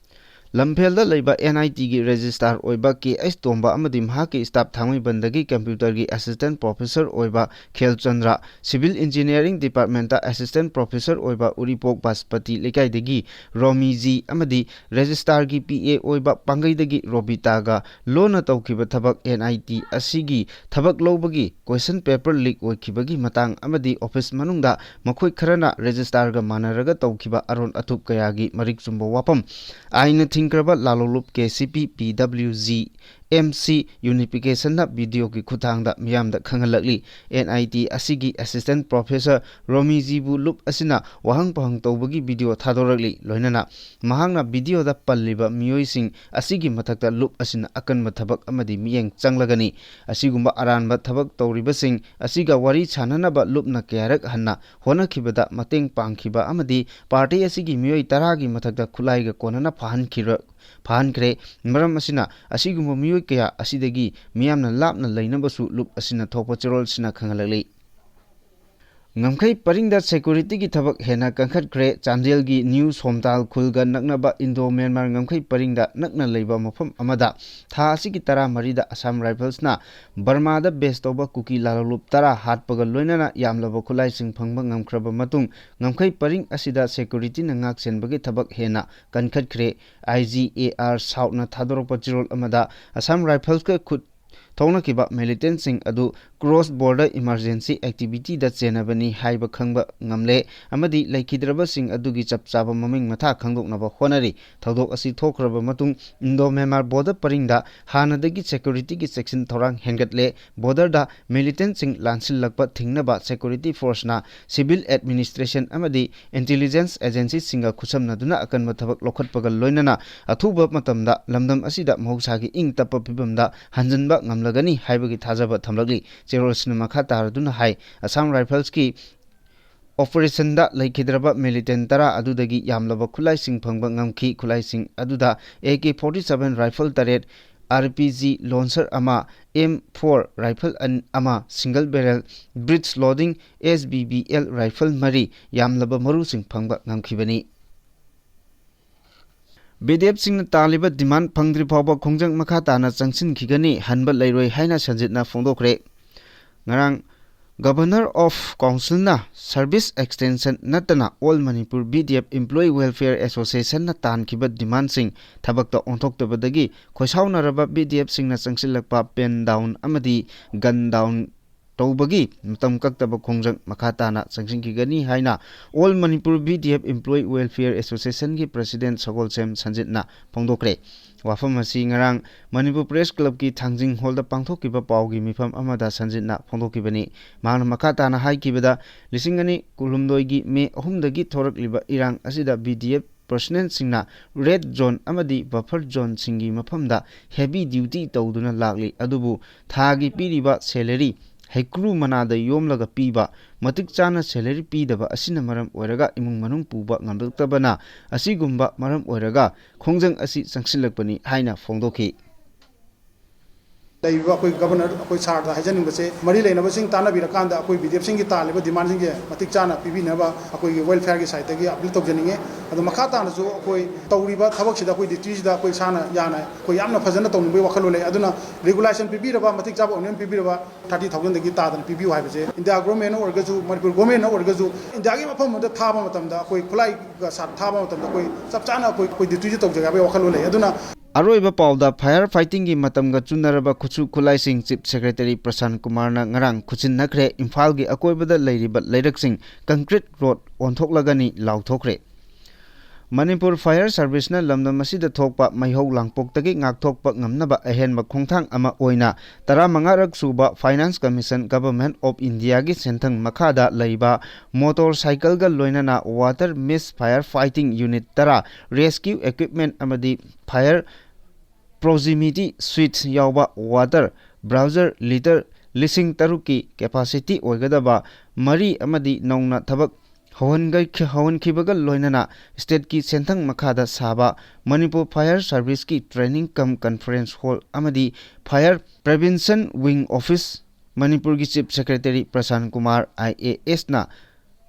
ꯂꯝꯐꯦꯜꯗ ꯂꯩꯕ ꯑꯦꯟ ꯑꯥꯏ ꯇꯤꯒꯤ ꯔꯦꯖꯤꯁꯇ꯭ꯔꯥꯔ ꯑꯣꯏꯕ ꯀꯦ ꯑꯩꯆ ꯇꯣꯝꯕ ꯑꯃꯗꯤ ꯃꯍꯥꯛꯀꯤ ꯁ꯭ꯇꯥꯐ ꯊꯥꯡꯃꯩꯕꯟꯗꯒꯤ ꯀꯝꯄ꯭ꯌꯨꯇꯔꯒꯤ ꯑꯦꯁꯤꯁꯇꯦꯟꯠ ꯄ꯭ꯔꯣꯐꯦꯁꯔ ꯑꯣꯏꯕ ꯈꯦꯜꯆꯟꯗ꯭ꯔ, ꯁꯤꯚꯤꯜ ꯏꯟꯖꯤꯅꯤꯌꯥꯔꯤꯡ ꯗꯤꯄꯥꯔꯠꯃꯦꯟꯠꯇ ꯑꯦꯁꯤꯁꯇꯦꯟꯠ ꯄ꯭ꯔꯣꯐꯦꯁꯔ ꯑꯣꯏꯕ ꯎꯔꯤꯄꯣꯛ ꯕꯥꯁꯄꯇꯤ ꯂꯩꯀꯥꯏꯗꯒꯤ ꯔꯣꯃꯤ ꯖꯤ ꯑꯃꯗꯤ ꯔꯦꯖꯤꯁꯇ꯭ꯔꯥꯔꯒꯤ ꯄꯤ ꯑꯦ ꯑꯣꯏꯕ ꯄꯥꯡꯒꯩꯗꯒꯤ ꯔꯣꯕꯤꯇꯥꯒ ꯂꯣꯟꯅ ꯇꯧꯈꯤꯕ ꯊꯕꯛ ꯑꯦꯟ ꯑꯥꯏ ꯇꯤ ꯑꯁꯤꯒꯤ ꯊꯕꯛ ꯂꯧꯕꯒꯤ ꯀꯣꯏꯁꯟ ꯄꯦꯄꯔ ꯂꯤꯛ ꯑꯣꯏꯈꯤꯕꯒꯤ ꯃꯇꯥꯡ ꯑꯃꯗꯤ ꯑꯣꯐꯤꯁ ꯃꯅꯨꯡꯗ ꯃꯈꯣꯏ ꯈꯔꯅ ꯔꯦꯖꯤꯁꯇ꯭ꯔꯥꯔꯒ ꯃꯥꯟꯅꯔꯒ ꯇꯧꯈꯤꯕ ꯑꯔꯣꯟ ꯑꯊꯨꯞ ꯀꯌꯥꯒꯤ ꯃꯔꯤꯛ ꯆꯨꯝꯕ ꯋꯥꯐꯝ ꯑꯥꯏꯟꯅ ꯂꯤꯡꯈ꯭ꯔꯕ ꯂꯥꯂꯣꯡꯂꯨꯞ ꯀꯦ ꯁꯤ ꯄꯤ, ꯄꯤ ꯗꯕ꯭ꯂꯤꯎ ꯖꯤ, ꯑꯦꯝ ꯁꯤ ꯌꯨꯅꯤꯐꯤꯀꯦꯁꯟꯅ ꯚꯤꯗꯤꯑꯣꯒꯤ ꯈꯨꯠꯊꯥꯡꯗ ꯃꯤꯌꯥꯝꯗ ꯈꯪꯍꯜꯂꯛꯂꯤ꯫ ꯑꯦꯟ ꯑꯥꯏ ꯇꯤ ꯑꯁꯤꯒꯤ ꯑꯦꯁꯤꯁꯇꯦꯟ ꯄ꯭ꯔꯣꯐꯦꯁꯔ ꯔꯣꯃꯤꯖꯤꯕꯨ ꯂꯨꯞ ꯑꯁꯤꯅ ꯋꯥꯍꯪ ꯄꯥꯎꯍꯪ ꯇꯧꯕꯒꯤ ꯚꯤꯗꯤꯑꯣ ꯊꯥꯗꯣꯔꯛꯂꯤ꯫ ꯂꯣꯏꯅꯅ ꯃꯍꯥꯛꯅ ꯚꯤꯗꯤꯑꯣꯗ ꯄꯜꯂꯤꯕ ꯃꯤꯑꯣꯏꯁꯤꯡ ꯑꯁꯤꯒꯤ ꯃꯊꯛꯇ ꯂꯨꯞ ꯑꯁꯤꯅ ꯑꯀꯟꯕ ꯊꯕꯛ ꯑꯃꯗꯤ ꯃꯤꯠꯌꯦꯡ ꯆꯪꯂꯒꯅꯤ꯫ ꯑꯁꯤꯒꯨꯝꯕ ꯑꯔꯥꯟꯕ ꯊꯕꯛ ꯇꯧꯔꯤꯕꯁꯤꯡ ꯑꯁꯤꯒ ꯋꯥꯔꯤ ꯁꯥꯟꯅꯅꯕ ꯂꯨꯞꯅ ꯀꯌꯥꯔꯛ ꯍꯟꯅ ꯍꯣꯠꯅꯈꯤꯕꯗ ꯃꯇꯦꯡ ꯄꯥꯡꯈꯤꯕ ꯑꯃꯗꯤ ꯄꯥꯔꯇꯤ ꯑꯁꯤꯒꯤ ꯃꯤꯑꯣꯏ ꯇꯔꯥꯒꯤ ꯃꯊꯛꯇ ꯈꯨꯠꯂꯥꯏꯒ ꯀꯣꯟꯅꯅ ꯐꯥꯍꯟꯈꯤꯔ-, ꯐꯥꯍꯟꯈ꯭ꯔꯦ꯫ ꯃꯔꯝ ꯑꯁꯤꯅ, ꯑꯁꯤꯒꯨꯝꯕ ꯃꯤꯑꯣꯏ ꯀꯌꯥ ꯑꯁꯤꯗꯒꯤ ꯃꯤꯌꯥꯝꯅ ꯂꯥꯞꯅ ꯂꯩꯅꯕꯁꯨ ꯂꯨꯞ ꯑꯁꯤꯅ ꯊꯣꯛꯄ ꯆꯦꯔꯣꯜꯁꯤꯅ ꯈꯪꯍꯜꯂꯛꯂꯤ꯫ ꯉꯝꯈꯩ ꯄꯔꯤꯡꯗ ꯁꯦꯀ꯭ꯌꯨꯔꯤꯇꯤꯒꯤ ꯊꯕꯛ ꯍꯦꯟꯅ ꯀꯟꯈꯠꯈ꯭ꯔꯦ꯫ ꯆꯥꯟꯗꯦꯜꯒꯤ ꯅ꯭ꯌꯨ ꯁꯣꯝꯇꯥꯜ ꯈꯨꯜꯒ ꯅꯛꯅꯕ ꯏꯟꯗꯣ ꯃ꯭ꯌꯥꯟꯃꯥꯔ ꯉꯝꯈꯩ ꯄꯔꯤꯡꯗ ꯅꯛꯅ ꯂꯩꯕ ꯃꯐꯝ ꯑꯃꯗ ꯊꯥ ꯑꯁꯤꯒꯤ ꯇꯔꯥꯃꯔꯤꯗ ꯑꯁꯥꯝ ꯔꯥꯏꯐꯜꯁꯅ ꯕꯔꯃꯥꯗ ꯕꯦꯁ ꯇꯧꯕ ꯀꯨꯀꯤ ꯂꯥꯂꯣꯡꯂꯨꯞ ꯇꯔꯥ ꯍꯥꯠꯄꯒ ꯂꯣꯏꯅꯅ ꯌꯥꯝꯂꯕ ꯈꯨꯠꯂꯥꯏꯁꯤꯡ ꯐꯪꯕ ꯉꯝꯈ꯭ꯔꯕ ꯃꯇꯨꯡ, ꯉꯝꯈꯩ ꯄꯔꯤꯡ ꯑꯁꯤꯗ ꯁꯦꯀ꯭ꯌꯨꯔꯤꯇꯤꯅ ꯉꯥꯛ ꯁꯦꯟꯕꯒꯤ ꯊꯕꯛ ꯍꯦꯟꯅ ꯀꯟꯈꯠꯈ꯭ꯔꯦ꯫ ꯑꯥꯏ ꯖꯤ ꯑꯦ ꯑꯥꯔ ꯁꯥꯎꯠꯅ ꯊꯥꯗꯣꯔꯛꯄ ꯆꯦꯔꯣꯜ ꯑꯃꯗ ꯑꯁꯥꯝ ꯔꯥꯏꯐꯜꯁꯀ ꯈꯨꯠ ꯊꯣꯛꯅꯈꯤꯕ ꯃꯤꯂꯤꯇꯦꯟꯠꯁꯤꯡ ꯑꯗꯨ ꯀ꯭ꯔꯣꯁ ꯕꯣꯔꯗꯔ ꯏꯃꯥꯔꯖꯦꯟꯁꯤ ꯑꯦꯛꯇꯤꯚꯤꯇꯤꯗ ꯆꯦꯟꯅꯕꯅꯤ ꯍꯥꯏꯕ ꯈꯪꯕ ꯉꯝꯂꯦ ꯑꯃꯗꯤ ꯂꯩꯈꯤꯗ꯭ꯔꯕꯁꯤꯡ ꯑꯗꯨꯒꯤ ꯆꯞ ꯆꯥꯕ ꯃꯃꯤꯡ ꯃꯊꯥ ꯈꯪꯗꯣꯛꯅꯕ ꯍꯣꯠꯅꯔꯤ꯫ ꯊꯧꯗꯣꯛ ꯑꯁꯤ ꯊꯣꯛꯈ꯭ꯔꯕ ꯃꯇꯨꯡ ꯏꯟꯗꯣ ꯃ꯭ꯌꯥꯟꯃꯥꯔ ꯕꯣꯔꯗꯔ ꯄꯔꯤꯡꯗ ꯍꯥꯟꯅꯗꯒꯤ ꯁꯦꯀ꯭ꯌꯨꯔꯤꯇꯤꯒꯤ ꯆꯦꯛꯁꯤꯟ ꯊꯧꯔꯥꯡ ꯍꯦꯟꯒꯠꯂꯦ꯫ ꯕꯣꯔꯗꯔꯗ ꯃꯤꯂꯤꯇꯦꯟꯠꯁꯤꯡ ꯂꯥꯟꯁꯤꯜꯂꯛꯄ ꯊꯤꯡꯅꯕ ꯁꯦꯀ꯭ꯌꯨꯔꯤꯇꯤ ꯐꯣꯔꯁꯅ ꯁꯤꯚꯤꯜ ꯑꯦꯗꯃꯤꯅꯤꯁꯇ꯭ꯔꯦꯁꯟ ꯑꯃꯗꯤ ꯏꯟꯇꯦꯂꯤꯖꯦꯟꯁ ꯑꯦꯖꯦꯟꯁꯤꯁꯤꯡꯒ ꯈꯨꯠꯁꯝꯅꯗꯨꯅ ꯑꯀꯟꯕ ꯊꯕꯛ ꯂꯧꯈꯠꯄꯒ ꯂꯣꯏꯅꯅ ꯑꯊꯨꯕ ꯃꯇꯝꯗ ꯂꯝꯗꯝ ꯑꯁꯤꯗ ꯃꯍꯧꯁꯥꯒꯤ ꯏꯪ ꯇꯞꯄ ꯐꯤꯕꯝꯗ ꯍꯟꯖꯤꯟꯕ ꯉꯝꯂꯒꯅꯤ ꯍꯥꯏꯕꯒꯤ ꯊꯥꯖꯕ ꯊꯝꯂꯛꯂꯤ꯫ ꯆꯦꯔꯣꯜꯁꯤꯅ ꯃꯈꯥ ꯇꯥꯔꯗꯨꯅ ꯍꯥꯏ, ꯑꯁꯥꯝ ꯔꯥꯏꯐꯜꯁꯀꯤ ꯑꯣꯄꯔꯦꯁꯟꯗ ꯂꯩꯈꯤꯗ꯭ꯔꯕ ꯃꯤꯂꯤꯇꯦꯟꯠ ꯇꯔꯥ ꯑꯗꯨꯗꯒꯤ ꯌꯥꯝꯂꯕ ꯈꯨꯠꯂꯥꯏꯁꯤꯡ ꯐꯪꯕ ꯉꯝꯈꯤ꯫ ꯈꯨꯠꯂꯥꯏꯁꯤꯡ ꯑꯗꯨꯗ A K forty seven rifle ꯇꯔꯦꯠ, ꯑꯥꯔ ꯄꯤ ꯖꯤ ꯂꯣꯟꯁꯔ ꯑꯃ, ꯑꯦꯝ ꯐꯣꯔ ꯔꯥꯏꯐꯜ ꯑꯟ-, ꯑꯃ, ꯁꯤꯡꯒꯜ ꯕꯦꯔꯦꯜ, ꯕ꯭ꯔꯤꯖ ꯂꯣꯗꯤꯡ ꯑꯦꯁ ꯕꯤ ꯕꯤ ꯑꯦꯜ ꯔꯥꯏꯐꯜ ꯃꯔꯤ, ꯌꯥꯝꯂꯕ ꯃꯔꯨꯁꯤꯡ ꯐꯪꯕ ꯉꯝꯈꯤꯕꯅꯤ꯫ ꯕꯤ ꯗꯤ ꯑꯦꯐꯁꯤꯡꯅ ꯇꯥꯜꯂꯤꯕ ꯗꯤꯃꯥꯟ ꯐꯪꯗ꯭ꯔꯤ ꯐꯥꯎꯕ ꯈꯣꯡꯖꯪ ꯃꯈꯥ ꯇꯥꯅ ꯆꯪꯁꯤꯟꯈꯤꯒꯅꯤ, ꯍꯟꯕ ꯂꯩꯔꯣꯏ ꯍꯥꯏꯅ ꯁꯟꯖꯤꯠꯅ ꯐꯣꯡꯗꯣꯛꯈ꯭ꯔꯦ꯫ ꯉꯔꯥꯡ ꯒꯚꯔꯅꯔ ꯑꯣꯐ ꯀꯥꯎꯟꯁꯤꯜꯅ ꯁꯔꯚꯤꯁ ꯑꯦꯛꯁꯇꯦꯟꯁꯟ ꯅꯠꯇꯅ all Manipur B D F employee welfare ꯑꯦꯁꯣꯁꯤꯌꯦꯁꯟꯅ ꯇꯥꯟꯈꯤꯕ ꯗꯤꯃꯥꯟꯁꯤꯡ ꯊꯕꯛꯇ ꯑꯣꯟꯊꯣꯛꯇꯕꯗꯒꯤ ꯈꯣꯏꯁꯥꯎꯅꯔꯕ ꯕꯤ ꯗꯤ ꯑꯦꯐꯁꯤꯡꯅ ꯆꯪꯁꯤꯜꯂꯛꯄ ꯄꯦꯟ ꯗꯥꯎꯟ ꯑꯃꯗꯤ ꯒꯟ ꯗꯥꯎꯟ ꯇꯧꯕꯒꯤ ꯃꯇꯝ ꯀꯛꯇꯕ ꯈꯣꯡꯖꯪ ꯃꯈꯥ ꯇꯥꯅ ꯆꯪꯁꯤꯟꯈꯤꯒꯅꯤ ꯍꯥꯏꯅ All Manipur B D F Employee Welfare Association ꯒꯤ President ꯁꯒꯣꯜꯁꯦꯝ ꯁꯟꯖꯤꯠꯅ ꯐꯣꯡꯗꯣꯛꯈ꯭ꯔꯦ꯫ ꯋꯥꯐꯝ ꯑꯁꯤ ꯉꯔꯥꯡ ꯃꯅꯤꯄꯨꯔ Press Club ꯀꯤ ꯊꯥꯡꯖꯤꯡ ꯍꯣꯜꯗ ꯄꯥꯡꯊꯣꯛꯈꯤꯕ ꯄꯥꯎꯒꯤ ꯃꯤꯐꯝ ꯑꯃꯗ ꯁꯟꯖꯤꯠꯅ ꯐꯣꯡꯗꯣꯛꯈꯤꯕꯅꯤ꯫ ꯃꯍꯥꯛꯅ ꯃꯈꯥ ꯇꯥꯅ ꯍꯥꯏꯈꯤꯕꯗ, ꯂꯤꯁꯤꯡ ꯑꯅꯤ ꯀꯨꯟꯍꯨꯝꯗꯣꯏꯒꯤ ꯃꯦ ꯑꯍꯨꯝꯗꯒꯤ ꯊꯣꯔꯛꯂꯤꯕ ꯏꯔꯥꯡ ꯑꯁꯤꯗ B D F personnel ꯁꯤꯡꯅ red zone ꯑꯃꯗꯤ buffer zone ꯁꯤꯡꯒꯤ ꯃꯐꯝꯗ heavy duty ꯇꯧꯗꯨꯅ ꯂꯥꯛꯂꯤ꯫ ꯑꯗꯨꯕꯨ ꯊꯥꯒꯤ ꯄꯤꯔꯤꯕ salary ꯍꯩꯀ꯭ꯔꯨ ꯃꯅꯥꯗ ꯌꯣꯝꯂꯒ ꯄꯤꯕ, ꯃꯇꯤꯛ ꯆꯥꯅ salary ꯄꯤꯗꯕ ꯑꯁꯤꯅ ꯃꯔꯝ ꯑꯣꯏꯔꯒ ꯏꯃꯨꯡ ꯃꯅꯨꯡ ꯄꯨꯕ ꯉꯝꯂꯛꯇꯕꯅ, ꯑꯁꯤꯒꯨꯝꯕ ꯃꯔꯝ ꯑꯣꯏꯔꯒ ꯈꯣꯡꯖꯪ ꯑꯁꯤ ꯆꯪꯁꯤꯜꯂꯛꯄꯅꯤ ꯍꯥꯏꯅ ꯐꯣꯡꯗꯣꯛꯈꯤ꯫ ꯂꯩꯔꯤꯕ ꯑꯩꯈꯣꯏ Governor, ꯑꯩꯈꯣꯏ Sir ꯗ ꯍꯥꯏꯖꯅꯤꯡꯕꯁꯦ, ꯃꯔꯤ ꯂꯩꯅꯕꯁꯤꯡ ꯇꯥꯟꯅꯕꯤꯔꯀꯥꯟꯗ ꯑꯩꯈꯣꯏ B D F ꯁꯤꯡꯒꯤ ꯇꯥꯜꯂꯤꯕ demand ꯁꯤꯡꯁꯦ ꯃꯇꯤꯛ ꯆꯥꯅ ꯄꯤꯕꯤꯅꯕ ꯑꯩꯈꯣꯏꯒꯤ welfare ꯒꯤ side ꯇꯒꯤ appeal ꯇꯧꯖꯅꯤꯡꯉꯦ꯫ ꯑꯗꯣ ꯃꯈꯥ ꯇꯥꯅꯁꯨ ꯑꯩꯈꯣꯏ ꯇꯧꯔꯤꯕ ꯊꯕꯛꯁꯤꯗ, ꯑꯩꯈꯣꯏ duty ꯁꯤꯗ ꯑꯩꯈꯣꯏ ꯏꯁꯥꯅ ꯌꯥꯅ, ꯑꯩꯈꯣꯏ ꯌꯥꯝꯅ ꯐꯖꯅ ꯇꯧꯅꯤꯡꯕꯒꯤ ꯋꯥꯈꯜꯂꯣꯟ ꯂꯩ꯫ ꯑꯗꯨꯅ regularization ꯄꯤꯕꯤꯔꯕ, ꯃꯇꯤꯛ ꯆꯥꯕ union ꯄꯤꯕꯤꯔꯕ, thirty thousand ꯗꯒꯤ ꯇꯥꯗꯅ ꯄꯤꯕꯤꯌꯨ ꯍꯥꯏꯕꯁꯦ India Government ꯅ ꯑꯣꯏꯔꯒꯁꯨ, ꯃꯅꯤꯄꯨꯔ Government ꯅ ꯑꯣꯏꯔꯒꯁꯨ, India ꯒꯤ ꯃꯐꯝ ꯑꯃꯗ ꯊꯥꯕ ꯃꯇꯝꯗ ꯑꯩꯈꯣꯏ ꯈꯨꯠꯂꯥꯏꯒ ꯁꯥ-, ꯊꯥꯕ ꯃꯇꯝꯗ ꯑꯩꯈꯣꯏ ꯆꯞ ꯆꯥꯅ ꯑꯩꯈꯣꯏ, ꯑꯩꯈꯣꯏ duty ꯁꯦ ꯇꯧꯖꯒꯦ ꯍꯥꯏꯕꯒꯤ ꯋꯥꯈꯜꯂꯣꯟ ꯂꯩ꯫ ꯑꯗꯨꯅ ꯑꯔꯣꯏꯕ ꯄꯥꯎꯗ, fire fighting ꯒꯤ ꯃꯇꯝꯒ ꯆꯨꯅꯔꯕ ꯈꯨꯠꯁꯨ ꯈꯨꯠꯂꯥꯏꯁꯤꯡ Chief Secretary ꯄ꯭ꯔꯁꯥꯟ ꯀꯨꯃꯥꯔꯅ ꯉꯔꯥꯡ ꯈꯨꯠꯁꯤꯟꯅꯈ꯭ꯔꯦ꯫ ꯏꯝꯐꯥꯜꯒꯤ ꯑꯀꯣꯏꯕꯗ ꯂꯩꯔꯤꯕ ꯂꯩꯔꯛꯁꯤꯡ concrete road ꯑꯣꯟꯊꯣꯛꯂꯒꯅꯤ ꯂꯥꯎꯊꯣꯛꯈ꯭ꯔꯦ꯫ Manipur Fire Service ꯅ ꯂꯝꯗꯝ ꯑꯁꯤꯗ ꯊꯣꯛꯄ ꯃꯩꯍꯧ ꯂꯥꯡꯄꯣꯛꯇꯒꯤ ꯉꯥꯛꯊꯣꯛꯄ ꯉꯝꯅꯕ ꯑꯍꯦꯟꯕ ꯈꯣꯡꯊꯥꯡ ꯑꯃ ꯑꯣꯏꯅ ꯇꯔꯥꯃꯉꯥꯔꯛ ꯁꯨꯕ Finance Commission Government of India ꯒꯤ ꯁꯦꯟꯊꯪ ꯃꯈꯥꯗ ꯂꯩꯕ motorcycle ꯒ ꯂꯣꯏꯅꯅ Water Mist Fire Fighting Unit ꯇꯔꯥ, rescue equipment ꯑꯃꯗꯤ fire proximity switch ꯌꯥꯎꯕ water booster litre ꯂꯤꯁꯤꯡ ꯇꯔꯨꯛꯀꯤ capacity ꯑꯣꯏꯒꯗꯕ ꯃꯔꯤ ꯑꯃꯗꯤ ꯅꯧꯅ ꯊꯕꯛ ꯍꯧꯍꯟꯒ-, ꯍꯧꯍꯟꯈꯤꯕꯒ ꯂꯣꯏꯅꯅ state ꯀꯤ ꯁꯦꯟꯊꯪ ꯃꯈꯥꯗ ꯁꯥꯕ ꯃꯅꯤꯄꯨꯔ Fire Service ꯀꯤ training cum conference hall ꯑꯃꯗꯤ Fire Prevention Wing Office ꯃꯅꯤꯄꯨꯔꯒꯤ Chief Secretary ꯄ꯭ꯔꯁꯥꯟ Kumar I A S ꯅ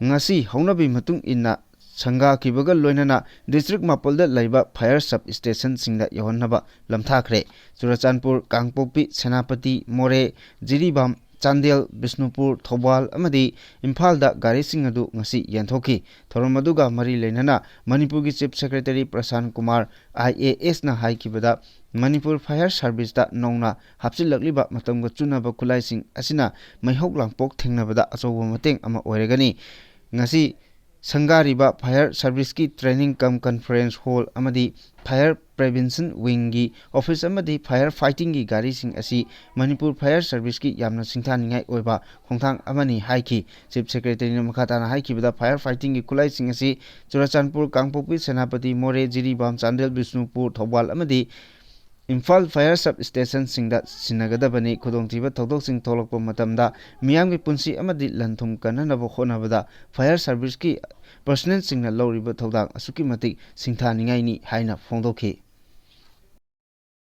ꯉꯁꯤ ꯍꯧꯅꯕꯤ ꯃꯇꯨꯡ ꯏꯟꯅ ꯁꯪꯒꯥꯈꯤꯕꯒ ꯂꯣꯏꯅꯅ district ꯃꯥꯄꯜꯗ ꯂꯩꯕ fire sub station ꯁꯤꯡꯗ ꯌꯧꯍꯟꯅꯕ ꯂꯝꯊꯥꯈ꯭ꯔꯦ꯫ ꯆꯨꯔꯆꯥꯟꯄꯨꯔ, ꯀꯥꯡꯄꯣꯛꯄꯤ, ꯁꯦꯅꯥꯄꯇꯤ, ꯃꯣꯔꯦ, ꯖꯤꯔꯤꯕꯥꯝ, ꯆꯥꯟꯗꯦꯜ, ꯕꯤꯁꯅꯨꯄꯨꯔ, ꯊꯧꯕꯥꯜ ꯑꯃꯗꯤ ꯏꯝꯐꯥꯜꯗ ꯒꯥꯔꯤꯁꯤꯡ ꯑꯗꯨ ꯉꯁꯤ ꯌꯦꯟꯊꯣꯛꯈꯤ꯫ ꯊꯧꯔꯝ ꯑꯗꯨꯒ ꯃꯔꯤ ꯂꯩꯅꯅ ꯃꯅꯤꯄꯨꯔꯒꯤ Chief Secretary ꯄ꯭ꯔꯁꯥꯟ Kumar, I A Sꯅ ꯍꯥꯏꯈꯤꯕꯗ, Manipur Fire Serviceꯇ ꯅꯧꯅ ꯍꯥꯞꯆꯤꯜꯂꯛꯂꯤꯕ ꯃꯇꯝꯒ ꯆꯨꯅꯕ ꯈꯨꯠꯂꯥꯏꯁꯤꯡ ꯑꯁꯤꯅ ꯃꯩꯍꯧ ꯂꯥꯡꯄꯣꯛ ꯊꯦꯡꯅꯕꯗ ꯑꯆꯧꯕ ꯃꯇꯦꯡ ꯑꯃ ꯑꯣꯏꯔꯒꯅꯤ꯫ ꯉꯁꯤ ꯁꯪꯒꯥꯔꯤꯕ Fire Serviceꯀꯤ Training cum Conference Hall ꯑꯃꯗꯤ Fire Prevention Wingꯒꯤ office ꯑꯃꯗꯤ fire fightingꯒꯤ ꯒꯥꯔꯤꯁꯤꯡ ꯑꯁꯤ ꯃꯅꯤꯄꯨꯔ Fire Serviceꯀꯤ ꯌꯥꯝꯅ ꯁꯤꯡꯊꯥꯅꯤꯡꯉꯥꯏ ꯑꯣꯏꯕ ꯈꯣꯡꯊꯥꯡ ꯑꯃꯅꯤ ꯍꯥꯏꯈꯤ꯫ Chief Secretaryꯅ ꯃꯈꯥ ꯇꯥꯅ ꯍꯥꯏꯈꯤꯕꯗ, fire fightingꯒꯤ ꯈꯨꯠꯂꯥꯏꯁꯤꯡ ꯑꯁꯤ ꯆꯨꯔꯆꯥꯟꯄꯨꯔ, ꯀꯥꯡꯄꯣꯛꯄꯤ, ꯁꯦꯅꯥꯄꯇꯤ, ꯃꯣꯔꯦ, ꯖꯤꯔꯤꯕꯥꯝ, ꯆꯥꯟꯗꯦꯜ, ꯕꯤꯁꯅꯨꯄꯨꯔ, ꯊꯧꯕꯥꯜ ꯑꯃꯗꯤ ꯏꯝꯐꯥꯜ Fire Sub Stationꯁꯤꯡꯗ ꯁꯤꯟꯅꯒꯗꯕꯅꯤ꯫ ꯈꯨꯗꯣꯡꯊꯤꯕ ꯊꯧꯗꯣꯛꯁꯤꯡ ꯊꯣꯛꯂꯛꯄ ꯃꯇꯝꯗ ꯃꯤꯌꯥꯝꯒꯤ ꯄꯨꯟꯁꯤ ꯑꯃꯗꯤ ꯂꯟ-ꯊꯨꯝ ꯀꯟꯅꯅꯕ ꯍꯣꯠꯅꯕꯗ Fire Serviceꯀꯤ personnelꯁꯤꯡꯅ ꯂꯧꯔꯤꯕ ꯊꯧꯗꯥꯡ ꯑꯁꯨꯛꯀꯤ ꯃꯇꯤꯛ ꯁꯤꯡꯊꯥꯅꯤꯡꯉꯥꯏꯅꯤ ꯍꯥꯏꯅ ꯐꯣꯡꯗꯣꯛꯈꯤ꯫